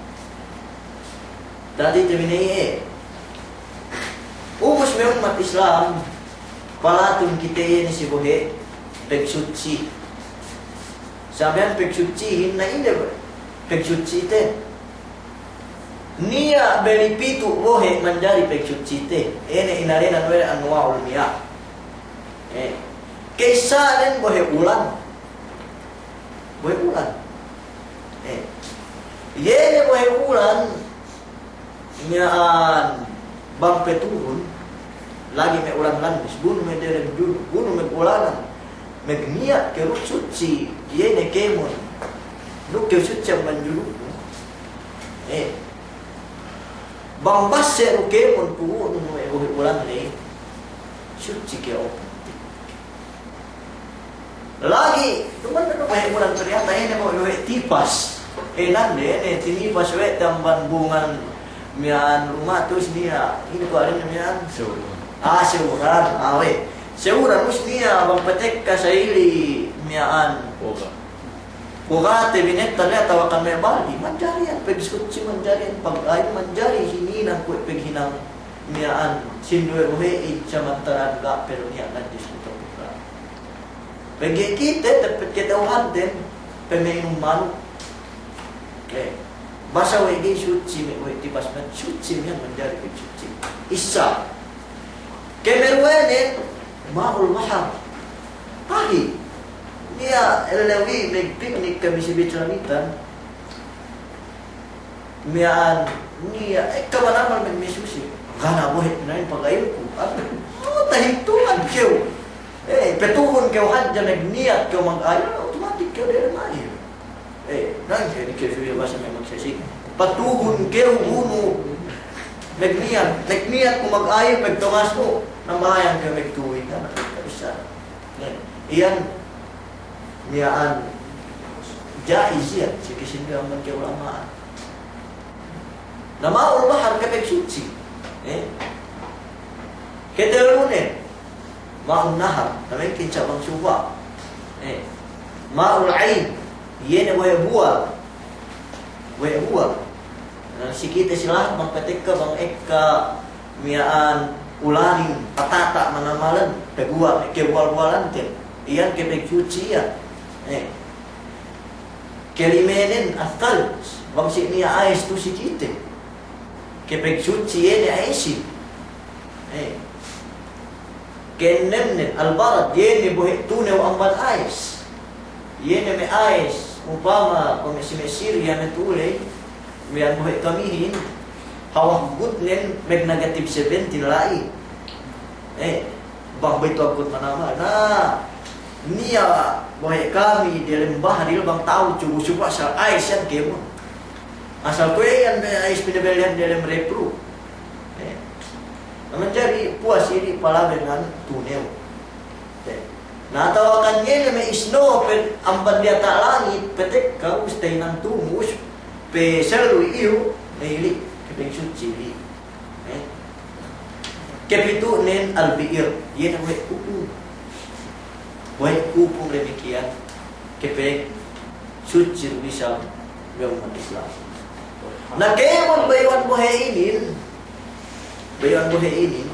Jadi, te mine iye. Ubus me' ummat Islam, palatun kite iye ne si bohe' pegsutsi. Sabiyan pegsutsihin, na ine be pegsutsite? Niya' beli pitu' bohe' manjari pegsutsite. Ine inalenan we' anwa'ul miyah. Eh. Ka'issanen bohe' ulan. Bohe' ulan. Eh. Iye ne bohe' ulan, miya'an bang petuhun, lagi' me' ulan landes, bu nu me' delem junub, bu nu me' bulanan, megniyat kew sutsi, iye ne kēmon, duk kew sutsi amban junubnu. Eh. Bang basse' du kēmon pu'unnu me' bohe' ulan ley, sutsi kew. Lagi', duma'in du bohe' ulan ternyata ine bohe' tipas. Eh, nande ine tinipas we' te amban bungan miya'an luma' tu, ubus niya', ine kuwe' ine miya'an? Sewuran. Ah, sewuran, ah, we'. Sewuran, ubus niya' bang patekka sa ili' miya'an. Boga. Bogate binettan le atawa kan me' baldi, manjari iyan pegsutsi, manjari iyan pag'ayu, manjari hininang kuwe' peghinang miya'an sinduwe bohe'in, samantaran ga' pe du niya' najis tu topik ga'. Pegge' kite, teppet kata'uhanten, pama'inum manuk. Eh, basa we' ga'i sutsi me' we' tipas, me' sutsi miya'an manjari pegsutsi. Issa. Kemeruwenen, ma'ul bahar. Tahi'. Niya' ellew i' megpiknik kami si beach Lamitan. Miya'an, niya', eh, ekka manamal me' misusi. Ga' ne bohe' pina'in pag'ayuku. Ape, oh, tahintu'an kew. Eh, petuhun kew hadja, megniyat kew mag'ayu, automatic kew delem air. Eh, nangke ne kew suwi basa me' magsesi. Patuhun kew bu nu megniyat, megniyat ku mag'ayu, megtongas ku. Nambahayang kew megtuwi, ga' ne, ga' bisa. Iyan miya'an ja'iz iyan, si kasinduwe amban ka'ulama'an. Na ma'ul bahar kepegsutsi. Eh? Ketelunen, ma'un nahar, na mengkin sa' bang suba'. Eh? Ma'ul ain, iye ne bohe' buwal. Bohe' buwal. Na, si kite si lahat bang patekka bang ekka miya'an ulanin patata' manamalan, paguwa' me' kebuwal-buwalanten. Iyan kepegsutsi iyan. Eh. Kelimenen, as-salj, bang si niya' ayes tu'u si kite. Kepegsutsi iye ne ayesin. Eh. Keennemnen, al-barad, iye ne bohe' tunew amban ayes. Iye ne me' ayes, upama, kuwe' me' si me' Siriya me' tu'u ley, me' bohe' kamihin, hawal gutnen, me' negative seventeen la'i. Eh. Bang bey tu'u angkut manamal. Na, niya' bohe' kami diyalem baharil bang ta'u cubu-cubu asal ayes iyan kēmon. Asal kuwe' iyan me' ayes pinabellihan diyalem repro. Eh. Na manjari puwas idi palabenan tunew. Eh. Na atawakan iye ne me' isno pe amban diyata' langit, petekka ubus tahinang tu'u, ubus pe sellu iyu', na ili', kepegsutsi ili'. Eh? Kepitu'nen al-bi'r, iye ne bohe' kupung. Bohe' kupung damikkiyan, kepegsutsi du isab me' ummat Islam. Na kēmon bayu'an bohe' inin, bayu'an bohe' inin,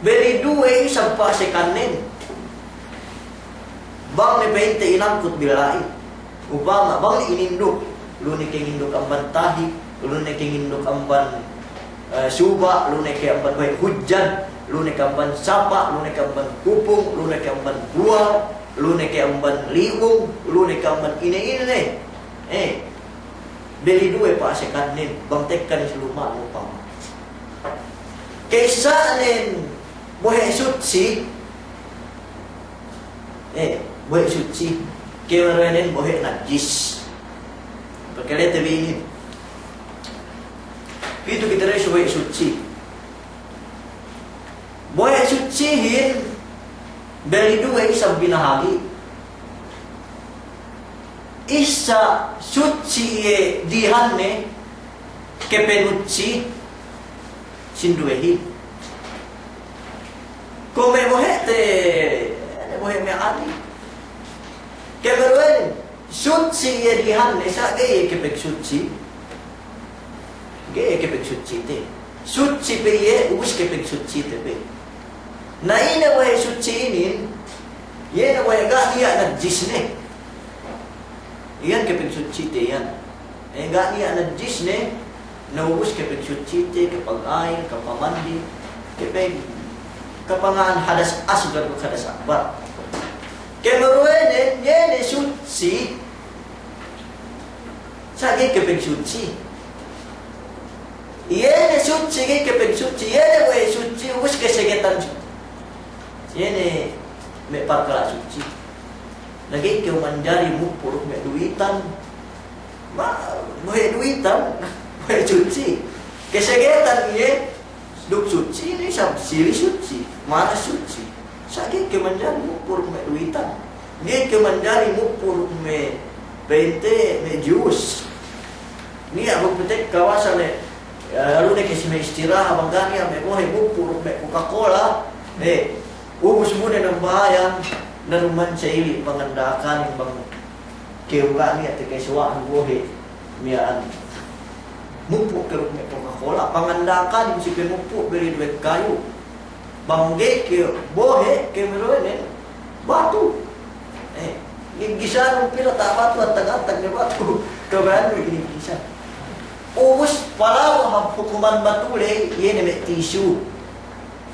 beli duwe isab pa'asekannen. Bang ne pa'inte inangkut bila'i. Upama, bang ne ininduk, lu ne kenginduk amban tahik, lu ne kenginduk amban, eh, suba', lu ne ke amban, weh, hudjan, lu ne ke amban sapa', lu ne ke amban kupung, lu ne ke amban buwal, lu ne ke amban li'ung, lu ne ke amban ine-ine. Eh, beli duwe pa'asekannen, bang tekka ne si luma'nu upama. Ka'issa'nen bohe' sutsi, Eh, bohe' sutsi. Kemeruwenen bohe' najis. Pakalete bi inin. Pitu kite du si bohe' sutsihin. Bohe' sutsihin, beli duwe isab binahagi'. Issa sutsi iye dihanne, kepenutsi, sinduwehin. Kuwe' me' bohe'te, bohe' me' adi. Kemeruwenen, sutsi iye dihanne, sa' ga'i iye kepegsutsi. Ga'i iye kepegsutsite. Sutsi pe iye, ubus kepegsutsite pe. Na ine bohe' sutsi inin, iye ne bohe' ga' niya' najisne. Iyan kepegsutsite iyan. Eh, ga' niya' najisne, na ubus kepegsutsite, kapagayil, kapamandi, kepeg-, kapanga'an hadas asgar duk hadas akbar. Kemeruwenen, iye ne sutsi, sa' ga'i kepegsutsi. Iye ne sutsi, ga'i kepegsutsi, iye ne bohe' sutsi, ubus kesegetan sutsi. Iye ne me' parkala' sutsi. Na ga'i kew manjari muppu' duk me' duwitan. Ma, bohe' duwitan, bohe' sutsi. Kesegetan iye, duk sutsi inin isab sili sutsi, manas sutsi. Sa' ga'i kew manjari muppu' duk me' duwitan. Ga'i kew manjari muppu' duk me' pente, me' jus. Niya' bang petek kawasa ne, eh, lu ne ke si me' istirahat, bang ga' niya' me' bohe' muppu' duk me' Coca-Cola, eh, ubus bu ne nambahayang, na duma'in sa' ili' panganda'akanin bang kew ga' niya' takasuwa'nu bohe' miya'an. Muppu' kew me' Coca-Cola, panganda'akanin si pemuppu' beli duwe kayu. Bang ga'i kew bohe', kemeruwenen batu. Eh, giggisanun pila ta' batu, antag-antag ne batu. Kabaya'annu giggisan. Ubus palabu hap hukuman batu ley, iye ne me' tisu.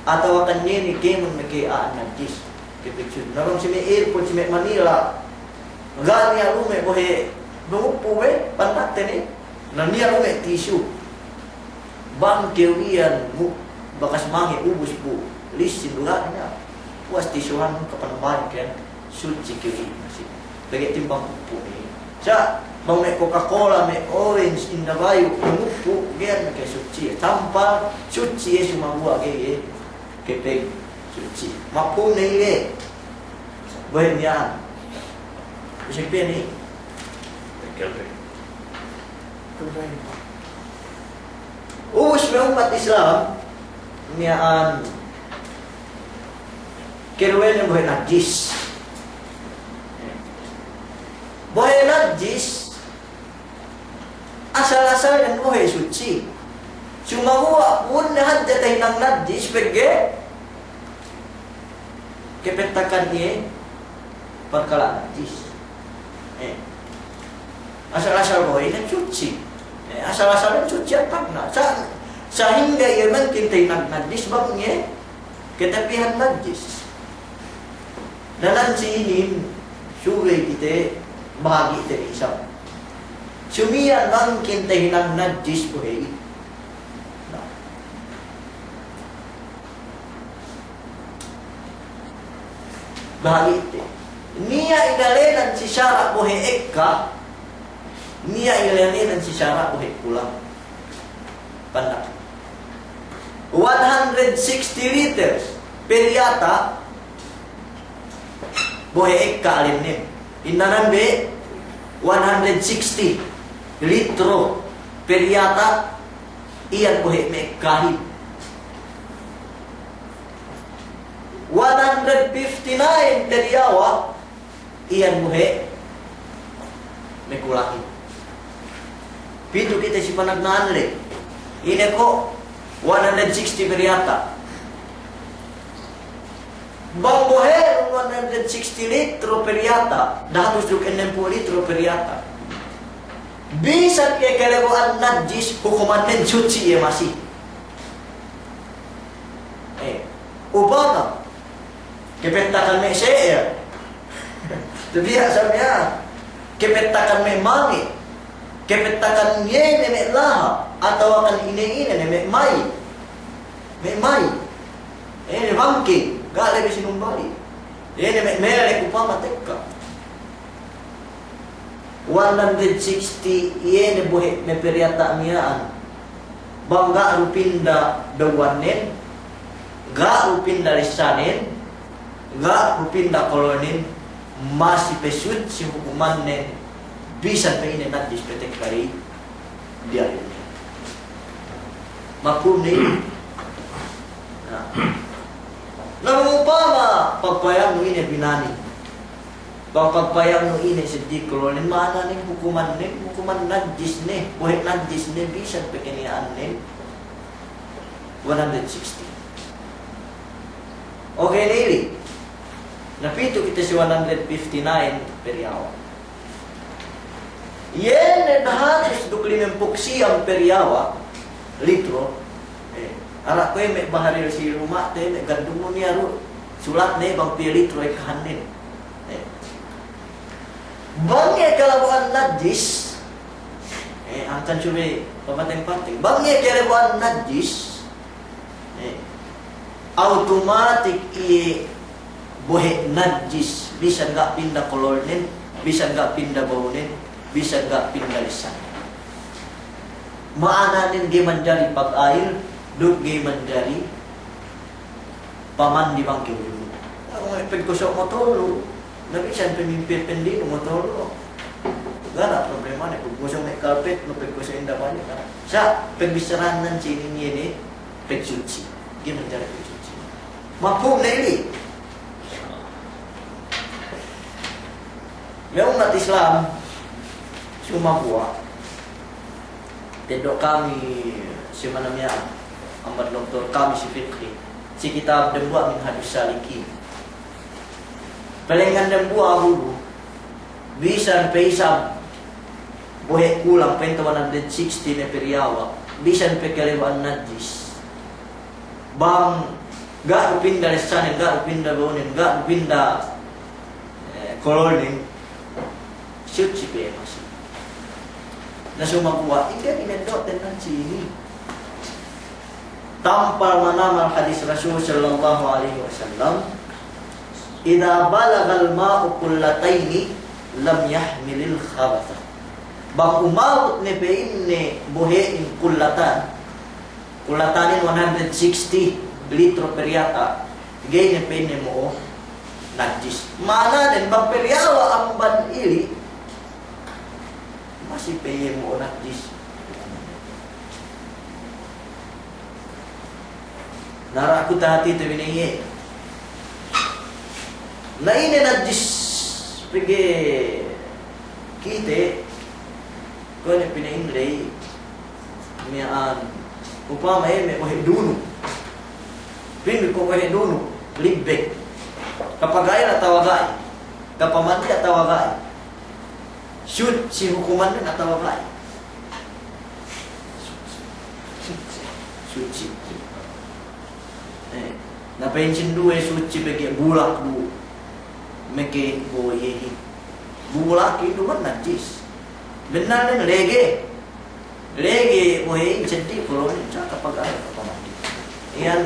Atawakan iye ne kēmon me' ke a'a najis. Kepegsutsihin. Na bang si me' airport, si me' Manila, ga' niya' lume' bohe' dumuppu' we', pantatte ne. Na niya' lume' tisu. Bang kew iyan mu-, bakas mange ubus bu lissin du ga' niya'. Puwas tisuhan kapan balik iyan, sutsi kew iyan si. Pegge' timbang muppu' ne. Sa' bang me' Coca-Cola, me' orange, indabayu, muppu', ga'i iyan makasutsi. Sampal sutsi iye, sumaguwa' ga'i iye kepeg sutsi. Mafhum ne iye? Bohe' miya'an. Bisa pe ni. Ubus me' ummat Islam miya'an, keluwen bohe' najis. Bohe' najis, asal-asalnen bohe' sutsi. Sumaguwa' pu'unne hadja tahinang najis pegge' kepettakan iye parkala' najis. Asal-asal bohe' inin sutsi. Eh, asal-asal inin sutsi hātinen. Sa-, sahingga iye mangkin tahinang najis bang iye katapihan najis. Na nan si inin, subey kite bahagi' te isab. Sumiyan mangkin tahinang najis bohe' inin. Na. Bahagi' te. Niya' inalenan si sara' bohe' ekka, niya' inalenan si sara' bohe' kulang. Pandak. One hundred sixty liters per yata', bohe' ekka alennen. Innanan be, one hundred sixty litro per yata', iyan bohe' me' ekkahin. One hundred fifty-nine per yawa, iyan bohe' me' kulahin. Pitu kite si panagna'an le. Ine ko' one hundred sixty per yata'. Bang bohe'nun one hundred sixty litro per yata', dahatus duk ennempū' litro per yata'. Bisan iye kalewo'an najis, hukumannen sutsi iye masi. Eh, upama, kapettakan me' se'er. Tabiya' sa miya'an. Kapettakan me' mangge'. Kapettakan iye ne me' laha'. Atawakan ine-ine ne me' mayi. Me' mayi. Iye ne bangke'. Ga' lebe sinumbali'. Iye ne me' melek upama tekka. One hundred sixty iye ne bohe' me' per yata' miya'an. Bang ga' du pinda dawuwannen, ga' du pinda lessanen, ga' du pinda kololnen, masi pe sutsi hukumannen, bisan pe ine najis pe tekka ley diyalem. Mafhum ne? Na. Na, upama pagpayamnu ine binanin. Bang pagpayamnu ine seddili kololnen, ma'ananen hukumannen, hukuman najis ne, bohe' najis ne, bisan pe keniya'annen one hundred sixty. Oke ne ili. Na pitu kite si one hundred fifty-nine per yawa. Iye ne dahatus duk limempū' siyam per yawa litro. Eh, ara' kuwe' me' baharil si luma'te, me' gandumnu niya' du, sulatne bang piye litro ekkahannen. Eh. Bang iye kalabo'an najis, eh, angkan subey papateng-pateng. Bang iye kalabo'an najis, eh, awtomatik iye bohe' najis, bisan ga' pinda kololnen, bisan ga' pinda bawnen, bisan ga' pinda lessanen. Ma'ananen ga'i manjari pagayil, duk ga'i manjari pamandi bang kew dulu. Aku me' pegkoso' motor lu, na bisan pe mimpi pendinu motor lu. Ga' ne problemane, pegkoso' me' kalpet, lu pegkoso' inda balik, na. Sa' pegbissarahan nan si inin iye ne, pegsutsi. Ga'i manjari pegsutsi. Mafhum ne ili? Me' ummat Islam, sumaguwa'. Teddo' kami si mana miya'an, amban doktor kami si fiqhi, si kitab dembuwa' Minhajus Salikin. Palengngan dembuwa' abudu, bisan pe isab bohe' kulang pa'inte one hundred sixty ne per yawa, bisan pe kalewo'an najis. Bang ga' du pinda lessanen, ga' du pinda bawnen, ga' du pinda, eh, kololnen, sutsi pe masi. Na sumaguwa', ingge ineddo'ten nan si inin. Tampal manamal hadis Rasul sallallahu alaihi wasallam, "Idza balagal ma'u qullataini lam yahmilil khabatha." Bang umabut ne pa'inne bohe'in qullatan, qullatanin one hundred sixty litro per yata', ga'i ne pa'inne mo'o najis. Ma'ananen bang per yawa amban ili, masi pe iye mo'o najis. Na, ara' ku tahatite bi ne iye. Na ine najis pegge' kite, kuwe' ne pina'in ley, miya'an, upama iye me' bohe' dunu. Pa'in bi ko' bohe' dunu, libbek. Kapagayil atawa ga'i, kapamandi atawa ga'i. Sutsi hukumannen atawa ga'i? Sutsi. Eh, na pa'in sinduwe sutsi pegge' bulak du. Meke bohehin. Bulak iyan du man najis. Bennalnen lege. Lege bohehin seddi kolonin sa' kapag ayu kapamati. Iyan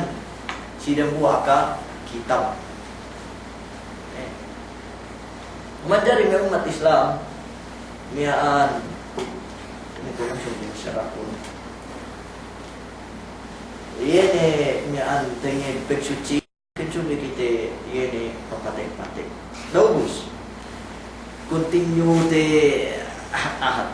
si dambuwa' ka kitab. Eh. Manjari me' ummat Islam, miya'an, ini ko' langsung di masyarakat. Iye ne miya'an tenged pegsutsi, kecuali kite iye ne papate-pate. Daw bus. Continue te ahad-ahad.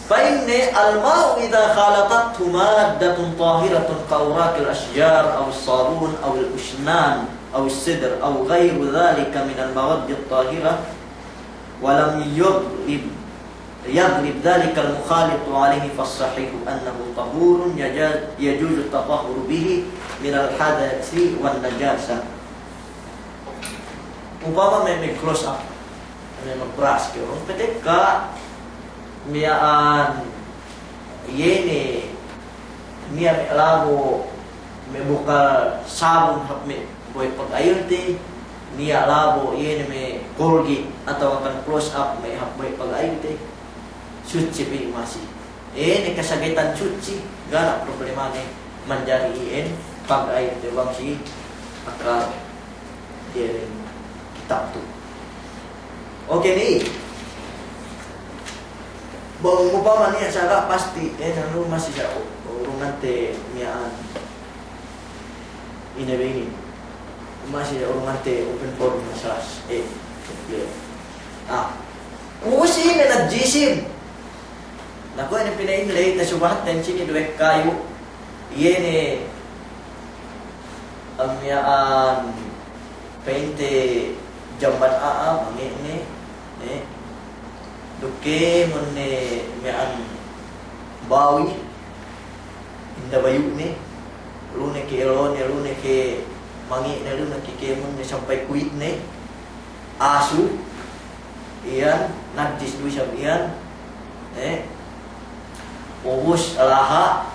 Pa'inne, الماء إذا خالطته مادة طاهرة كأوراق الأشجار أو الصابون أو الأشنان أو السدر أو غير ذلك من المواد الطاهرة ولم يغلب، يغلب ذلك المخالط عليه فالصحيح أنه طهور يجاز، يجوز التطهر به من الحدث والنجاسة. Upama me', me' close up, me' magbras ke, urung petekka miya'an, iye ne, niya' me' labo, me' bukal sabun hap me' bohe' pagayulte, niya' labo, iye ne me' Colgate atawa kan close up me' hap bohe' pagayulte, sutsi pe masi. Eh, ne kasagetan sutsi, ga' ne problemane manjari iyan pagayulte bang si akal iyan kitab tu. Oke ni. Bang upama niya' sa' ga' pasti, eh, nanu masi sa' u-, urungante miya'an. Ine be inin. Masi urungante open forum masalah. Eh, iye. Ah. Usi ne najjisin. Na kuwe' ne pina'in ley, tasubahat ten sini duwe kayu. Iye ne, am, miya'an, pa'inte jamban a'a, mange'ne, eh. Duk kēmon ne miya'an bawi, inda bayu'ne, lu ne ke elone, lu ne ke mange'ne, lu ne ke kēmon ne sampay kuwitne, asu, iyan, najjis du isab iyan, eh, ubus laha',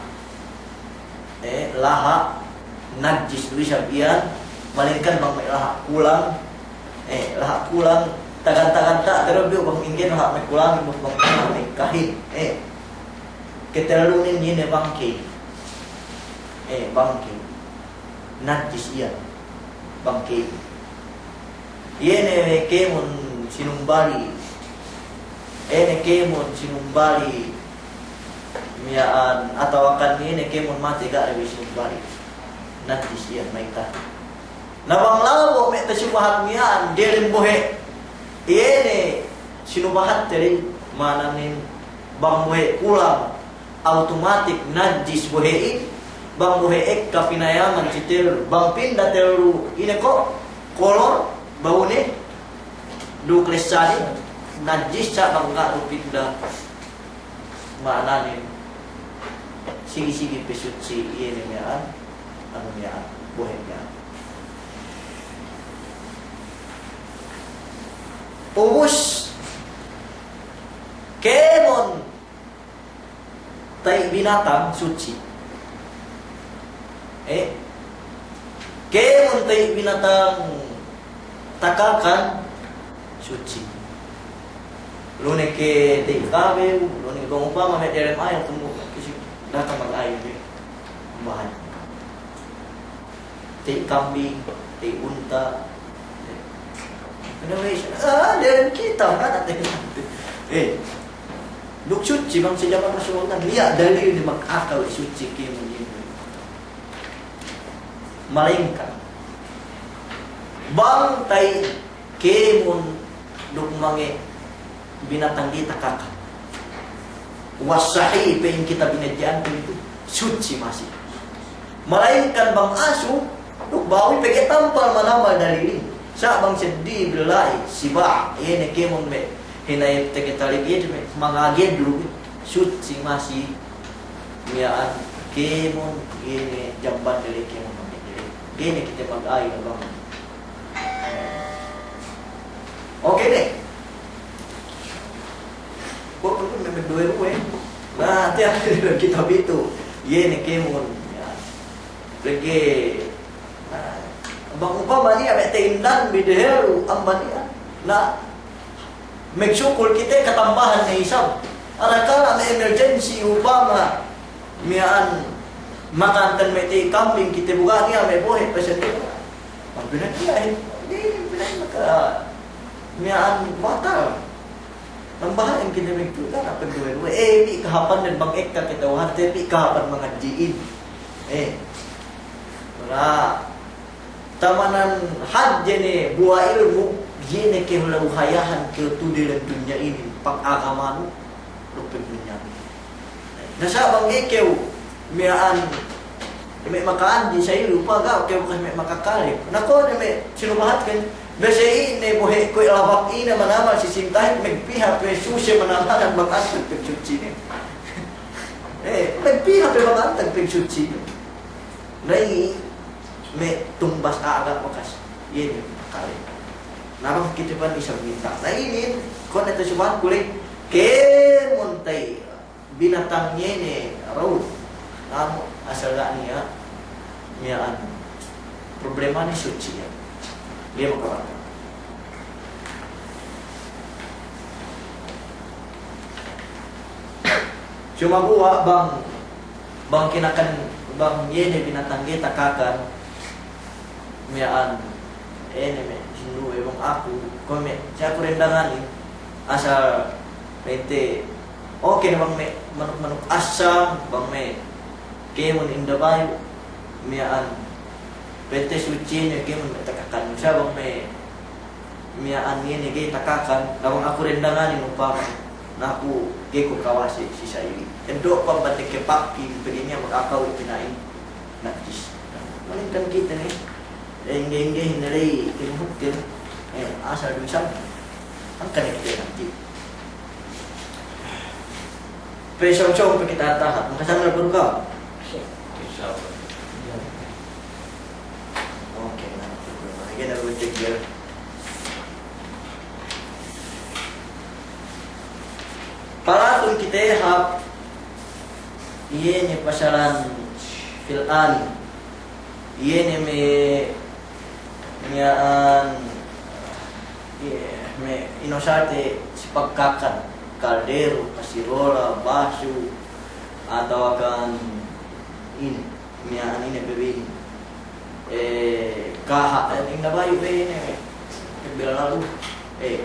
eh, laha', najjis du isab iyan, malayingkan bang me' laha' kulang, eh, laha' kulang, tagan-tagan ta', terlebih bang ingge laha' me' kulang, bang laha' me' kahin, eh, ketellunen iye ne bangkey, eh, bangkey, najjis iyan, bangkey. Iye ne kēmon sinumbali', iye ne kēmon sinumbali' miya'an, atawakan iye ne kēmon matey ga' ne bi sinumbali'. Najjis iyan mayta'. Na bang labo' me' tasubahat miya'an, delem bohe'. Iye ne sinubahat te ley, ma'ananen bang bohe' kulang, automatic najjis bohe'in, bang bohe' ekka pinayaman si tellu, bang pinda tellu ine ko', kolor, bawune, duk lessanin, najjis sa' bang ga' du pinda, ma'ananen, sigi-sigi pe sutsi iye ne miya'an, anu miya'an, bohe' miya'an. Ubus, kēmon ta'i binatang sutsi. Eh? Kēmon ta'i binatang takakan sutsi. Lu ne ke ta'i kabew, lu ne ke bang upama me' delem ayel tumbu, kisi daka mag-ayel ne. Bahan. Ta'i kambing, ta'i unta. Indonesia. Ah, dalam kitab, kan? Eh, duk sutsi bang si jaman Rasulullah, niya' dalil ne mag-akal sutsi kēmon inin. Malayingkan bang ta'i kēmon duk mange' binatang ga'i takakan. Wasahi pa'in kitab inadji'an itu sutsi masi. Malayingkan bang asu duk bawi pegge' tampal manamal dalilin. Sa' bang seddi billahi, siba', iye ne kēmon me' hinayep tege talib iye me' mangaged lu, sutsi masi. Miya'an kēmon, iye ne jamban dele kēmon mangaged dele. Iye ne kite mag-ayel bang. Oke ne. Ko' perlu me' magduwe-duwe. Na, tiya' kite bi tu. Iye ne kēmon. Ya. Lagi', na, bang upama niya' me' ta'indan bi dehellu amban iyan. Na, magsukul kite katambahan ne isab. Arakala' me' emergency upama miya'an makanten me' te kambing kite bu ga' niya' me' bohe' pesen. Pag pinag-iyahin, di' pinag-, maka miya'an batal. Tambaha'in kite magtu'u, ga' ne pagduwe-duwe. Eh, bi' kahāpan den bang ekka kite wahante, bi' kahāpan mangadji'in. Eh. Ra. Tamanan hadje ne buwa' ilmu', iye ne kew lalu hayahan kew tu'u dem dunya inin, pag-agamanu, duk pagdunyanu. Na sa' bang ga'i kew miya'an me' maka'andji sa' ilu pa ga' kew kas me' makakale. Na ko' ne me' sinubahatken, bese ine bohe' kuwe' labak ine manamal si sintahin, magpiha pe suse manamalan bang antag pagsutsine. Eh, magpiha pe bang antag pagsutsine. Na iye me' tumbas a'a ga' bakas. Iye ne makale. Na bang kite pan isab minta. Na inin, kuwe' ne te subahat ku ley, kēmon ta'i binatang iye ne raw. Namu' asal ga' niya' miya'an. Problemane sutsi iye. Iye makabata. Sumaguwa' bang, bang kinakan, bang iye ne binatang ga'i takakan, miya'an, iye ne me' sinduwe bang aku, kuwe' me' si aku dendanganin, asal pa'inte, oke ne bang me' manuk-manuk asam, bang me' kēmon indabayu', miya'an, pa'inte sutsi ne kēmon me' takakan, sa' bang me' miya'an iye ne ga'i takakan, na bang aku dendanganin upama, na aku ga'i ku kawase si sa'ili. Eddo' pa bang ne kepakkin, pegge' niya' makakaw pina'in najis. Malingkan kite ne, engge-engge hinaley tinuhut kite, eh, asal du isab. Angkan ne kite nanti. Pe sōng-sōng pe kite tahat, makasannal baru ka'u. Insya Allah. Oke, na, oke, na, oke, na. Palatun kite hap, iye ne pasalan fil ani. Iye ne me' miya'an, iye, me' inosalte si pagkakan, kaldero, kasirola, basu, atawakan ine, miya'an ine pe bi inin. Eh, kaha', eh, indabayu', eh, ine, eh, bilalu, eh.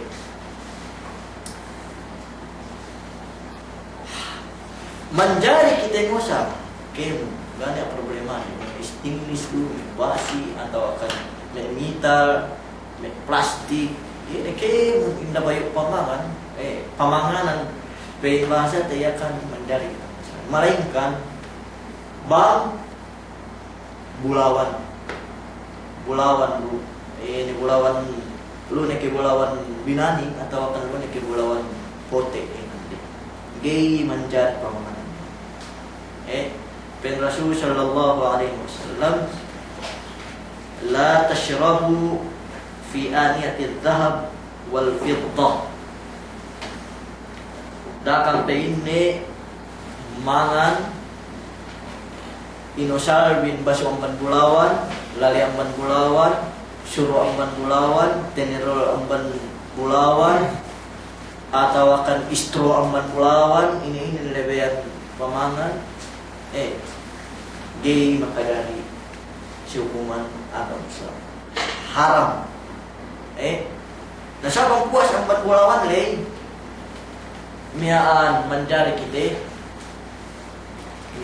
Manjari kite ngosal, kēmon, ga' niya' problema, me' stainless du, me' basi, atawakan me' metal, me' plastik, iye ne kēmon indabayu' pamangan, eh, pamanganan, pe bahasate iye kan manjari. Malaingkan, bang bulawan. Bulawan lu, eh, ne bulawan, lu ne ke bulawan binani atawakan lu ne ke bulawan pote', eh, nanti. Ga'i manjari pamanganan. Eh, pa'in Rasul sallallahu alaihi wasallam, "La tashrabu fi aniyatidh dhahab wal fiddah." Da'a kam pa'inne mangan inosal bin basu amban bulawan, lale amban bulawan, suru amban bulawan, tenerol amban bulawan, atawakan istro amban bulawan, ine-ine lebeyan pamangan, eh, ga'i makajari si hukuman agama Islam. Haram. Eh, na sa' bang puwas amban bulawan ley, miya'an manjari kite,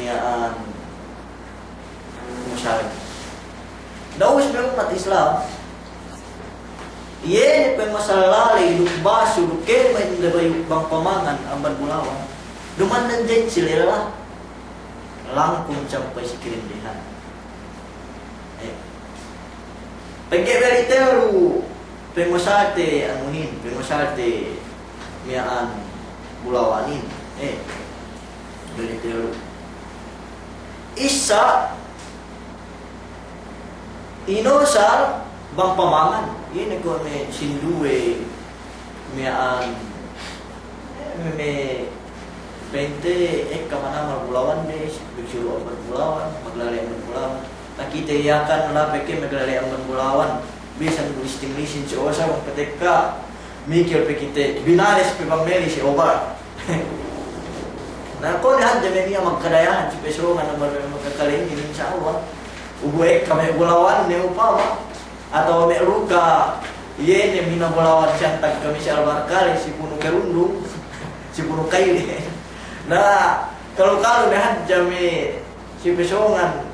miya'an ngosal. Da'us me' ummat Islam, iye ne pe masalaley duk basu duk kēmon indabayu' bang pamangan amban bulawan. Duma'in ne ja'in si lella, langkung sampay si kirindihan. Eh. Pegge' beli tellu, pengosalte anuhin, pengosalte miya'an bulawanin. Eh. Beli tellu. Issa, inosal bang pamangan. Iye ne kuwe' me' sinduwe, miya'an, eh, me', me' pa'inte ekka manamal bulawan de, si, magsuru' amban bulawan, maglale' amban bulawan. Takite Yakan lape ke maglale' amban bulawan. Bisan du isting lisin si Osa bang patekka. Mikil pe kite, binares pe bang meli si Oba. Na, kuwe' ne hadja me' niya' magkadayahan si Pesongan amban me' magkakalengin, insya Allah. Ubu ekka me' bulawan ne upama. Atawa me' luka, iye ne mina bulawan si antag kami si Albarkale, si Punu Kerundung, si Punu Kaile. Na, kalu-kalu ne hadja me' si Pesongan,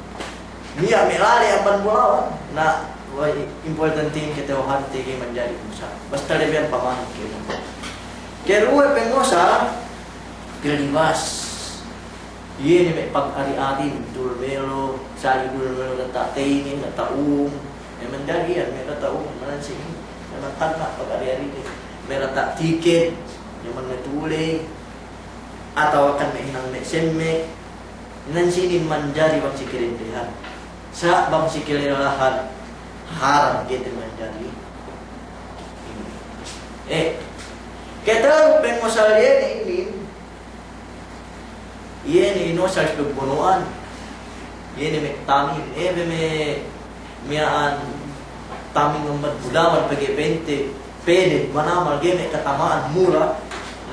niya' me' lale' amban bulawan. Na, wa-, importante in kata'uhante ga'i manjari Osa. Basta lebihan pamanu ke. Karuwe pengosal, pilibas. Iye ne me' pagari-arin, dulmelo, sali' dulmelo data' teyne, data' um. Me' manjari iyan, me' data' um, manansi. Me' mantagna' pagari-ari de. Me' data' tiken, me' mangatule. Atawa kan me' hinang me' semme'. Nan sinin manjari bang si kadendehan. Sa' bang si kalellahan, haram kite manjari. Eh, katellu pengosal iye ne inin. Iye ne inosal si pagbono'an. Iye ne me' taming. Eh, be me' miya'an taming amban bulawan pegge' pa'inte, pede manamal ga'i me' katama'an mura.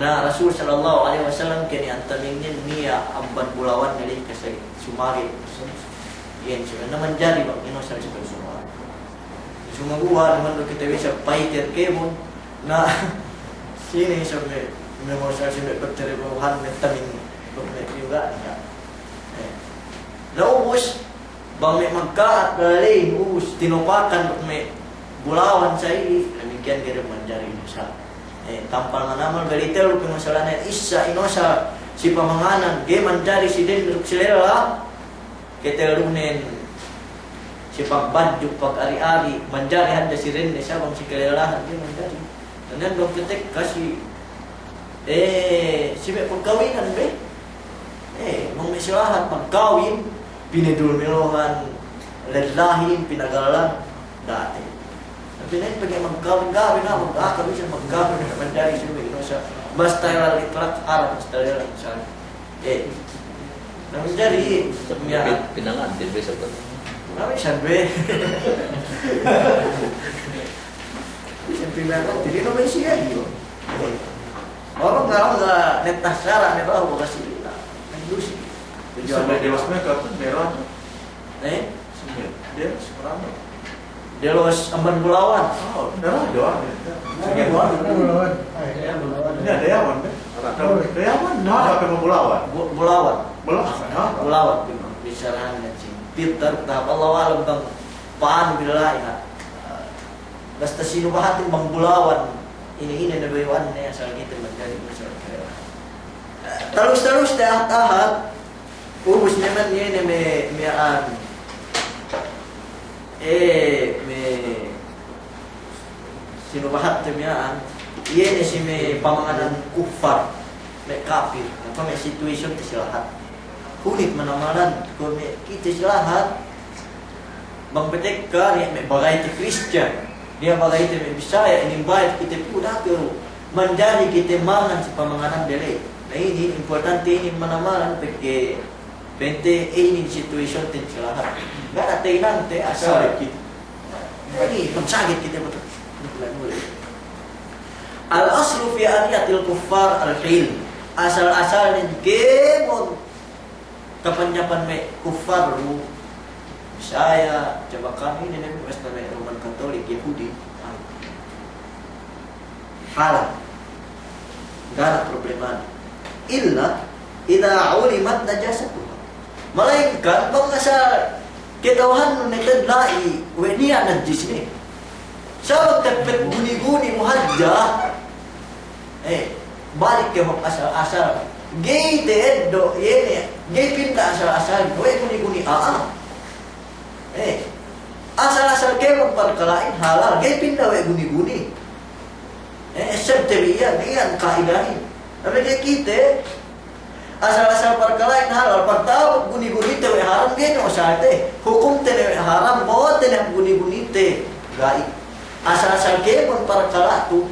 Na Rasul sallallahu alaihi wasallam kene antamingnen niya' amban bulawan ne ley kasali' sumage'. Iyan si, na manjari bang inosal si pagbono'an. Sumaguwa' naman du kite bisa pa'iter kēmon. Na, sine isab me', me' mosal si me' pagtaribuhan me' taming, me' juga, na. Eh. Na ubus, bang me' magka'at lalehin, ubus, tinopakan me' bulawan sa ili, damikkiyan ga'i du manjari inosal. Eh, tampal manamal, bali tellu pe masalane, issa inosal si pamanganan, ga'i manjari si dende duk si lella, Ketellunen, si pagbadju', pagari-ari, manjari hadja si dende, sa' bang si kalellahan, ga'i manjari. Dende bang ketek kasi, eh, si me' pagkawinan be. Eh, bang me' si lahat magkawin, pinedulmelohan, lellahin, pinagallan. Dati. Tapi ne pegge' magkawin, kawin na, mag-, ah, kami siya magkawin, manjari siya, ino siya. Basta iyan itlak, haram, basta iyan, misalnya. Eh. Na manjari, miya. Pin-, pinangantin, bisan. Kami siya, be. Bisan pinangantin, ino ba siya, iyo. Eh. Orang kalau nggak netas sara, ne bahu, kasi na. Indusi. Jadi, sampai dewasa mereka pun merah. Eh? Sungguh. Dia sekarang. Dia los amban bulawan. Oh, merah doang ya. Merah doang, merah bulawan. Ini ada yawan, kan? Ada yawan, nah, apa yang bulawan? Bu-, bulawan. Bulawan, ha? Bulawan, bicara hanya sih. Pintar, tahap Allahu a'lam bang pa'anu billahi, ha. Basta sinu bahatin bang bulawan. Ini, ini na bayu'an ne asal kite manjari masalah kere. Talus-talus te ahat-ahat. Ubus ne man iye ne me', miya'an. Eh, me' sinu bahatte miya'an. Iye ne si me' pamanganan kuffar, me' kapir. Apa me' situation te si lahat. Hunit manamalan, kuwe' me' kite si lahat. Bang patekka, niya' me' bagayte Kristiyan, niya' bagayte me' Bisaya, inin bayad kite pu dakew, manjari kite mangan si pamanganan dele. Na inin, importante inin manamalan pegge' pa'inte inin situation te si lahat. Ga' na te inang te asal. Sakit. Inin, pagsakit kite betul. Al-aslu fi adiyatil kuffar al-hil. Asal-asalnen kēmon kapanyapan me' kuffar lu, Bisaya, Jabakan, inin ne, basta me' Roman Katolik, Yahudi. Halal. Ga' na problema. Illa idza ulimat najasatuha. Malaingkan bang asal kata'uhannu ne te'ed la'i we' niya' najis ne. Sabab teppet guni-guni mu hadja. Eh, balik ke hok asal-asal. Ga'i te'ed do, iye ne, ga'i pinda asal-asal, we' guni-guni a'a. Eh, asal-asal kēmon parkala'in halal, ga'i pinda we' guni-guni. Eh, sebab te bi iyan, iyan ka'idahin. Tapi ga'i kite, Asal-asal parkala'in halal, pagta'abut guni-gunite we' haram, ga'i ne usalte. Hukumte ne we' haram, bo'ote ne guni-gunite. Ga'i. Asal-asal kēmon parkala' tu,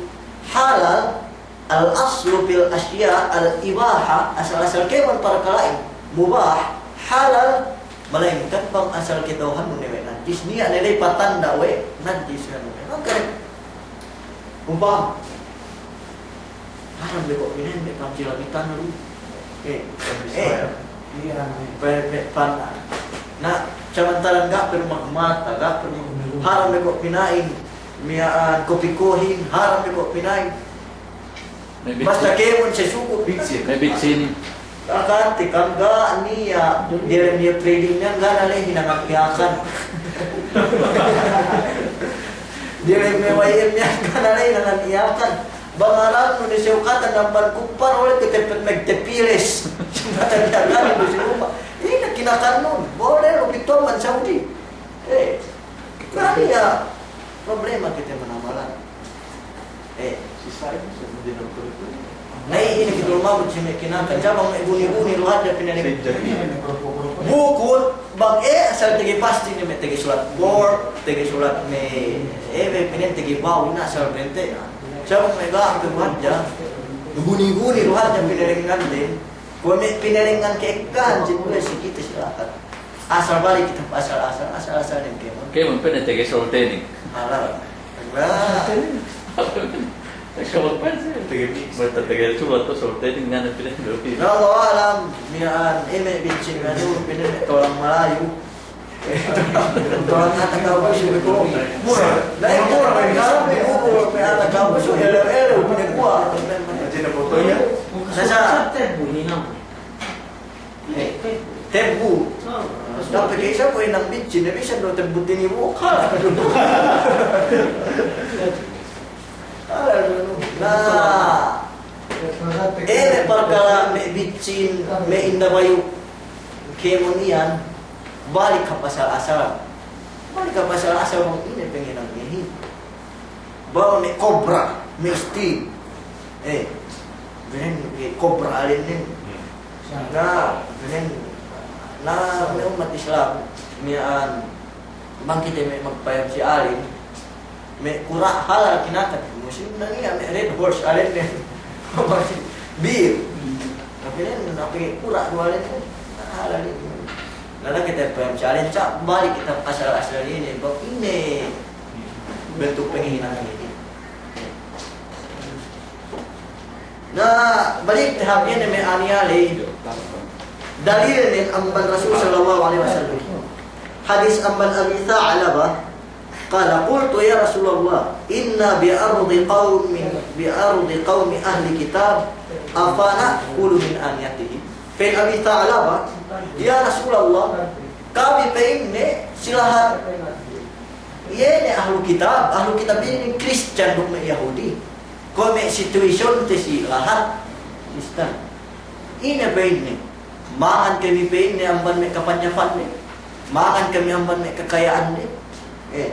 Halal, al-aslu fil asya' al-ibaha, asal-asal kēmon parkala'in mubah, halal, malayingkan bang asal kata'uhannu ne we' najis, niya' ne ley patanda' we' najis anu ne. Mangkare, umpama, haram be ko' pina'in, be panjila bitan lu. Eh, eh. Pe, pe, pana. Na, samantaran ga' pe magmata, ga' pe, haram be ko' pina'in, miya'an kopi kohin, haram be ko' pina'in. Basta kēmon sasuku. Mebit sini. Akan tikam ga' niya', diyalem niya' trading niya' ga' ne ley hinangan Yakan. Diyalem niya' Y M niya' ga' ne ley hinangan Yakan. Bang aramnu ne sewkatan amban kuppar, ole' ke tepet magtepiles. Sewkatan Yakan du si luma'. Ine kinakannun? Bole' lu pitu amban Saudi. Eh, ga' niya' problema kite manamalan. Eh. Na, ine kite lumabut si me' kinakan. Sabab me' guni-guni lu hadja pinaleng. Bukun, bang, eh, asal tege pasti ne me' tege sulat bor, tege sulat me', eh, me' pinen tege bau, ina asal pente. Sabab me' ga' tu hadja. Guni-guni lu hadja pinalengan den. Kuwe' me' pinalengan ke'ekkahan, si kuwe' si kite si lahat. Asal balik kite asal-asal, asal-asal ne kēmon. Kēmon pe ne tege soltening. Halal. Halal. Kēmon pe si. Tege, basta tege sulat tu soltening, ngana pinalengan. Allahu a'lam, miya'an, ine bincin nganu, pinalengan tolang Malayu. Tolang ata kabusu ko'. Mura. Lain mura, mura, mura, ata kabusu, elew-elew, pinakuha. Sasa. Eh, tebbu. Dapat ke isab we' nang bincin, ne bisan du tebbu tinibu. Kala. Na, eh, me' parkala' me' bincin, me' inda bayu' kēmon iyan, balik hap asal-asal. Balik hap asal-asal, bang ine pangenang iyehin. Bang me' kobra, me' sting. Eh, benen me' kobra alennen. Na, benen, na, me' ummat Islam, miya'an, bang kite me' magpayam si alim, me' kura' halal kinakan, musim na niya', me' Red Horse alennen. Bir. Tapi nen, tapi kura' du alennen, na halal inin. Na, na kite payam si alim, sa' balik kite asal-asal inin, bang ine bentuk pangehinang inin. Na, balik te hap iye ne me' aniya ley. Dalilnen amban Rasul sallallahu alaihi wasallam. Hadis amban Abi Tha'labah, qala, qultu, ya Rasulullah, inna bi ardi qawmin, bi ardi qawmi ahli kitab, afa na'kulu min aniyatihim? Pa'in Abi Tha'labah, ya Rasulullah, kami pa'inne si lahat iye ne ahlu kitab, ahlu kitab inin Kristiyan duk me' Yahudi. Kuwe' me' situation te si lahat Kristiyan. Ine pa'inne, mangan kami pa'inne amban me' kapanyapan de, mangan kami amban me' kakaya'an de. Eh.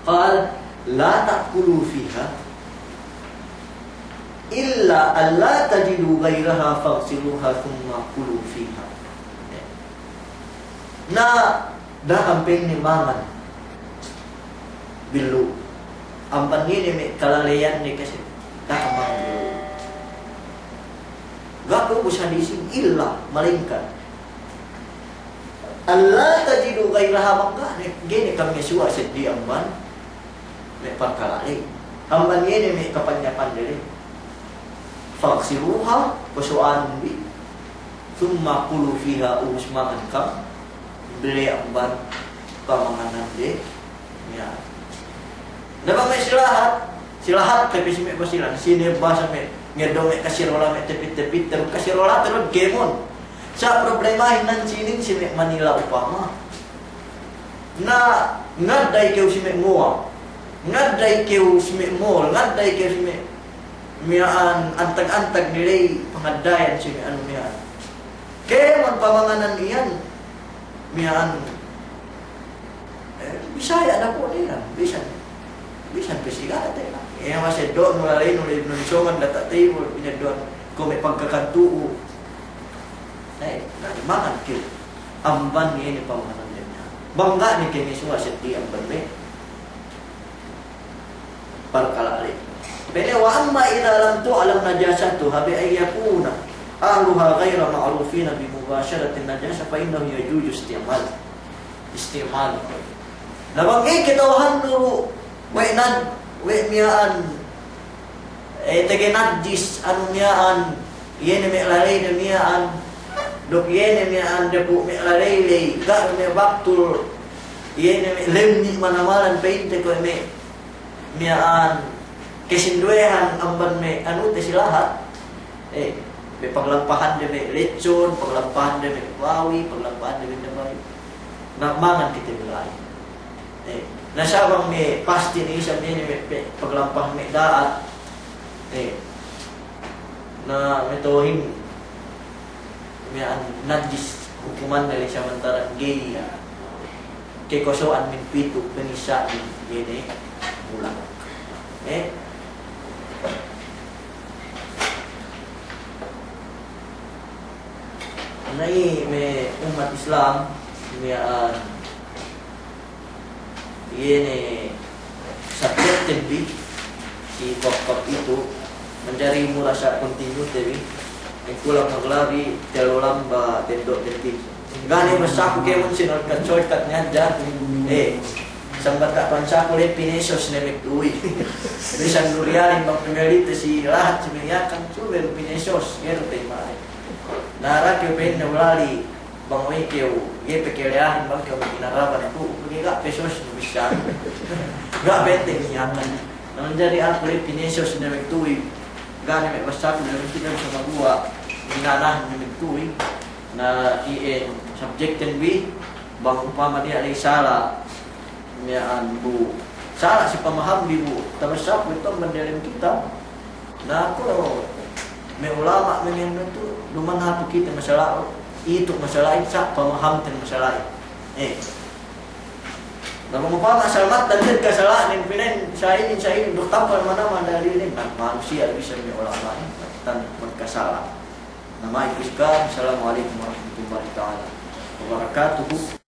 Qal, la ta'kulu fiha illa an la tajidu ghayraha faghsiluha thumma kulu fiha. Eh. Na, da'a kam pa'inne mangan billu'. Amban iye ne me' kalaleyan ne kasi, da'a kam mangan billu'. Ga' ku ubus hadisin illa, malaingkan. An la tajidu ghayraha, bang ga' ne, ga'i ne kam ngasuwa' seddili amban me' parkala' ley. Amban iye ne me' kapanyapan de ley. Faghsiluha, pasu'anun bi. Thumma kulu fiha, ubus mangan kam bi ley amban pamanganan de. Ya. Na bang me' si lahat, si lahat te bi si me' Basilan, sine bahasa me' ngeddo' me' kasirola me' tepit-tepit, terus kasirola terus kēmon. Sa' problemahin nan sinin si me' Manila upama. Na, ngadday kew si me' mall, ngadday kew si me' mall, ngadday kew si me' miya'an antag-antag ne ley pangaddayan si me' anu miya'an. Kēmon pamanganan iyan miya'an, eh, Bisaya' dapu' ne iyan, bisan, bisan pe si ga' te na. Iye masi eddo'nu lalenu ley, nun songan data' table, pineddo'an kuwe' me' pagkakan tu'u. Eh, na, mangan kew. Amban iye ne pamanganan de. Bang ga' ne kew ngasuwa' seddili amban me' parkala' ley. Pa'inne, وأما إذا لم تعلم نجاسته بأن يكون أهلها غير معروفين بمباشرة النجاسة فإنه يجوز استعمال. Isti'mal. Na bang ga'i kata'uhannu we' nad-, we' miya'an, eh, tege najis anu miya'an, iye ne me' laleyde miya'an, duk iye ne miya'an dapu' me' laley ley, ga' me' baktul, iye ne me' lemmi' manamalan pa'inte kuwe' me' miya'an kasinduwehan amban me' anute si lahat. Eh, me' paglampahande me' lechon, paglampahande me' bawi, paglampahande me' bawi. Na mangan kite me' la'i. Eh, na sa' bang me' pasti ne isab ne me' pe-, paglampahan me' da'at. Eh, na me' tohin miya'an najis hukumanne ley samantaran ga'i kekoso'an min pitu' panissa'nen iye ne bulak. Eh? Na iye me' ummat Islam miya'an iye ne subjectden bi si bab-bab itu, manjari mura sa' continue te bi, kulang maglabi tellu lamba' tendo'den bi. Ga' ne bassaku kēmon sinolkat-solkat ne hadja, eh, sambat ka' bansaku le pinesos ne magtuwi. Bisan du riyalin bang pamelite si lahat si me' Yakan, subey du pinesos, ga'i du tayma'in. Na da'a kew pa'inne ulali', bang we' kew, ga'i pe kele'ahin bang kew me' inaraban tu, pegge' ga' pesos ne bissā. Ga' benteng niya' kan. Na manjari aku le pinesos ne magtuwi. Ga' ne me' bassaku ne magtuwi, samaguwa' inanahin ne magtuwi. Na iyan subjectden bi, bang upama niya' ley sala'. Miya'an bu, sala' si pamaham bi bu, tabassaku itu amban delem kitab. Na kuwe' me' ulama' me' miya'an itu, duma'in hatu kite masala'in, itu masala'in sa' pamahamten masala'in. Eh. Na bang upama asal mattan te'ed kasala'nen, pina'in sa' inin, sa' inin, duk tampal manamal dalilnen, na manusiya' bisan me' ulama'in, mattan magkasala'. Na ma'ap ku si ka'am, assalamu alaikum warahmatullahi ta'ala wabarakatuh.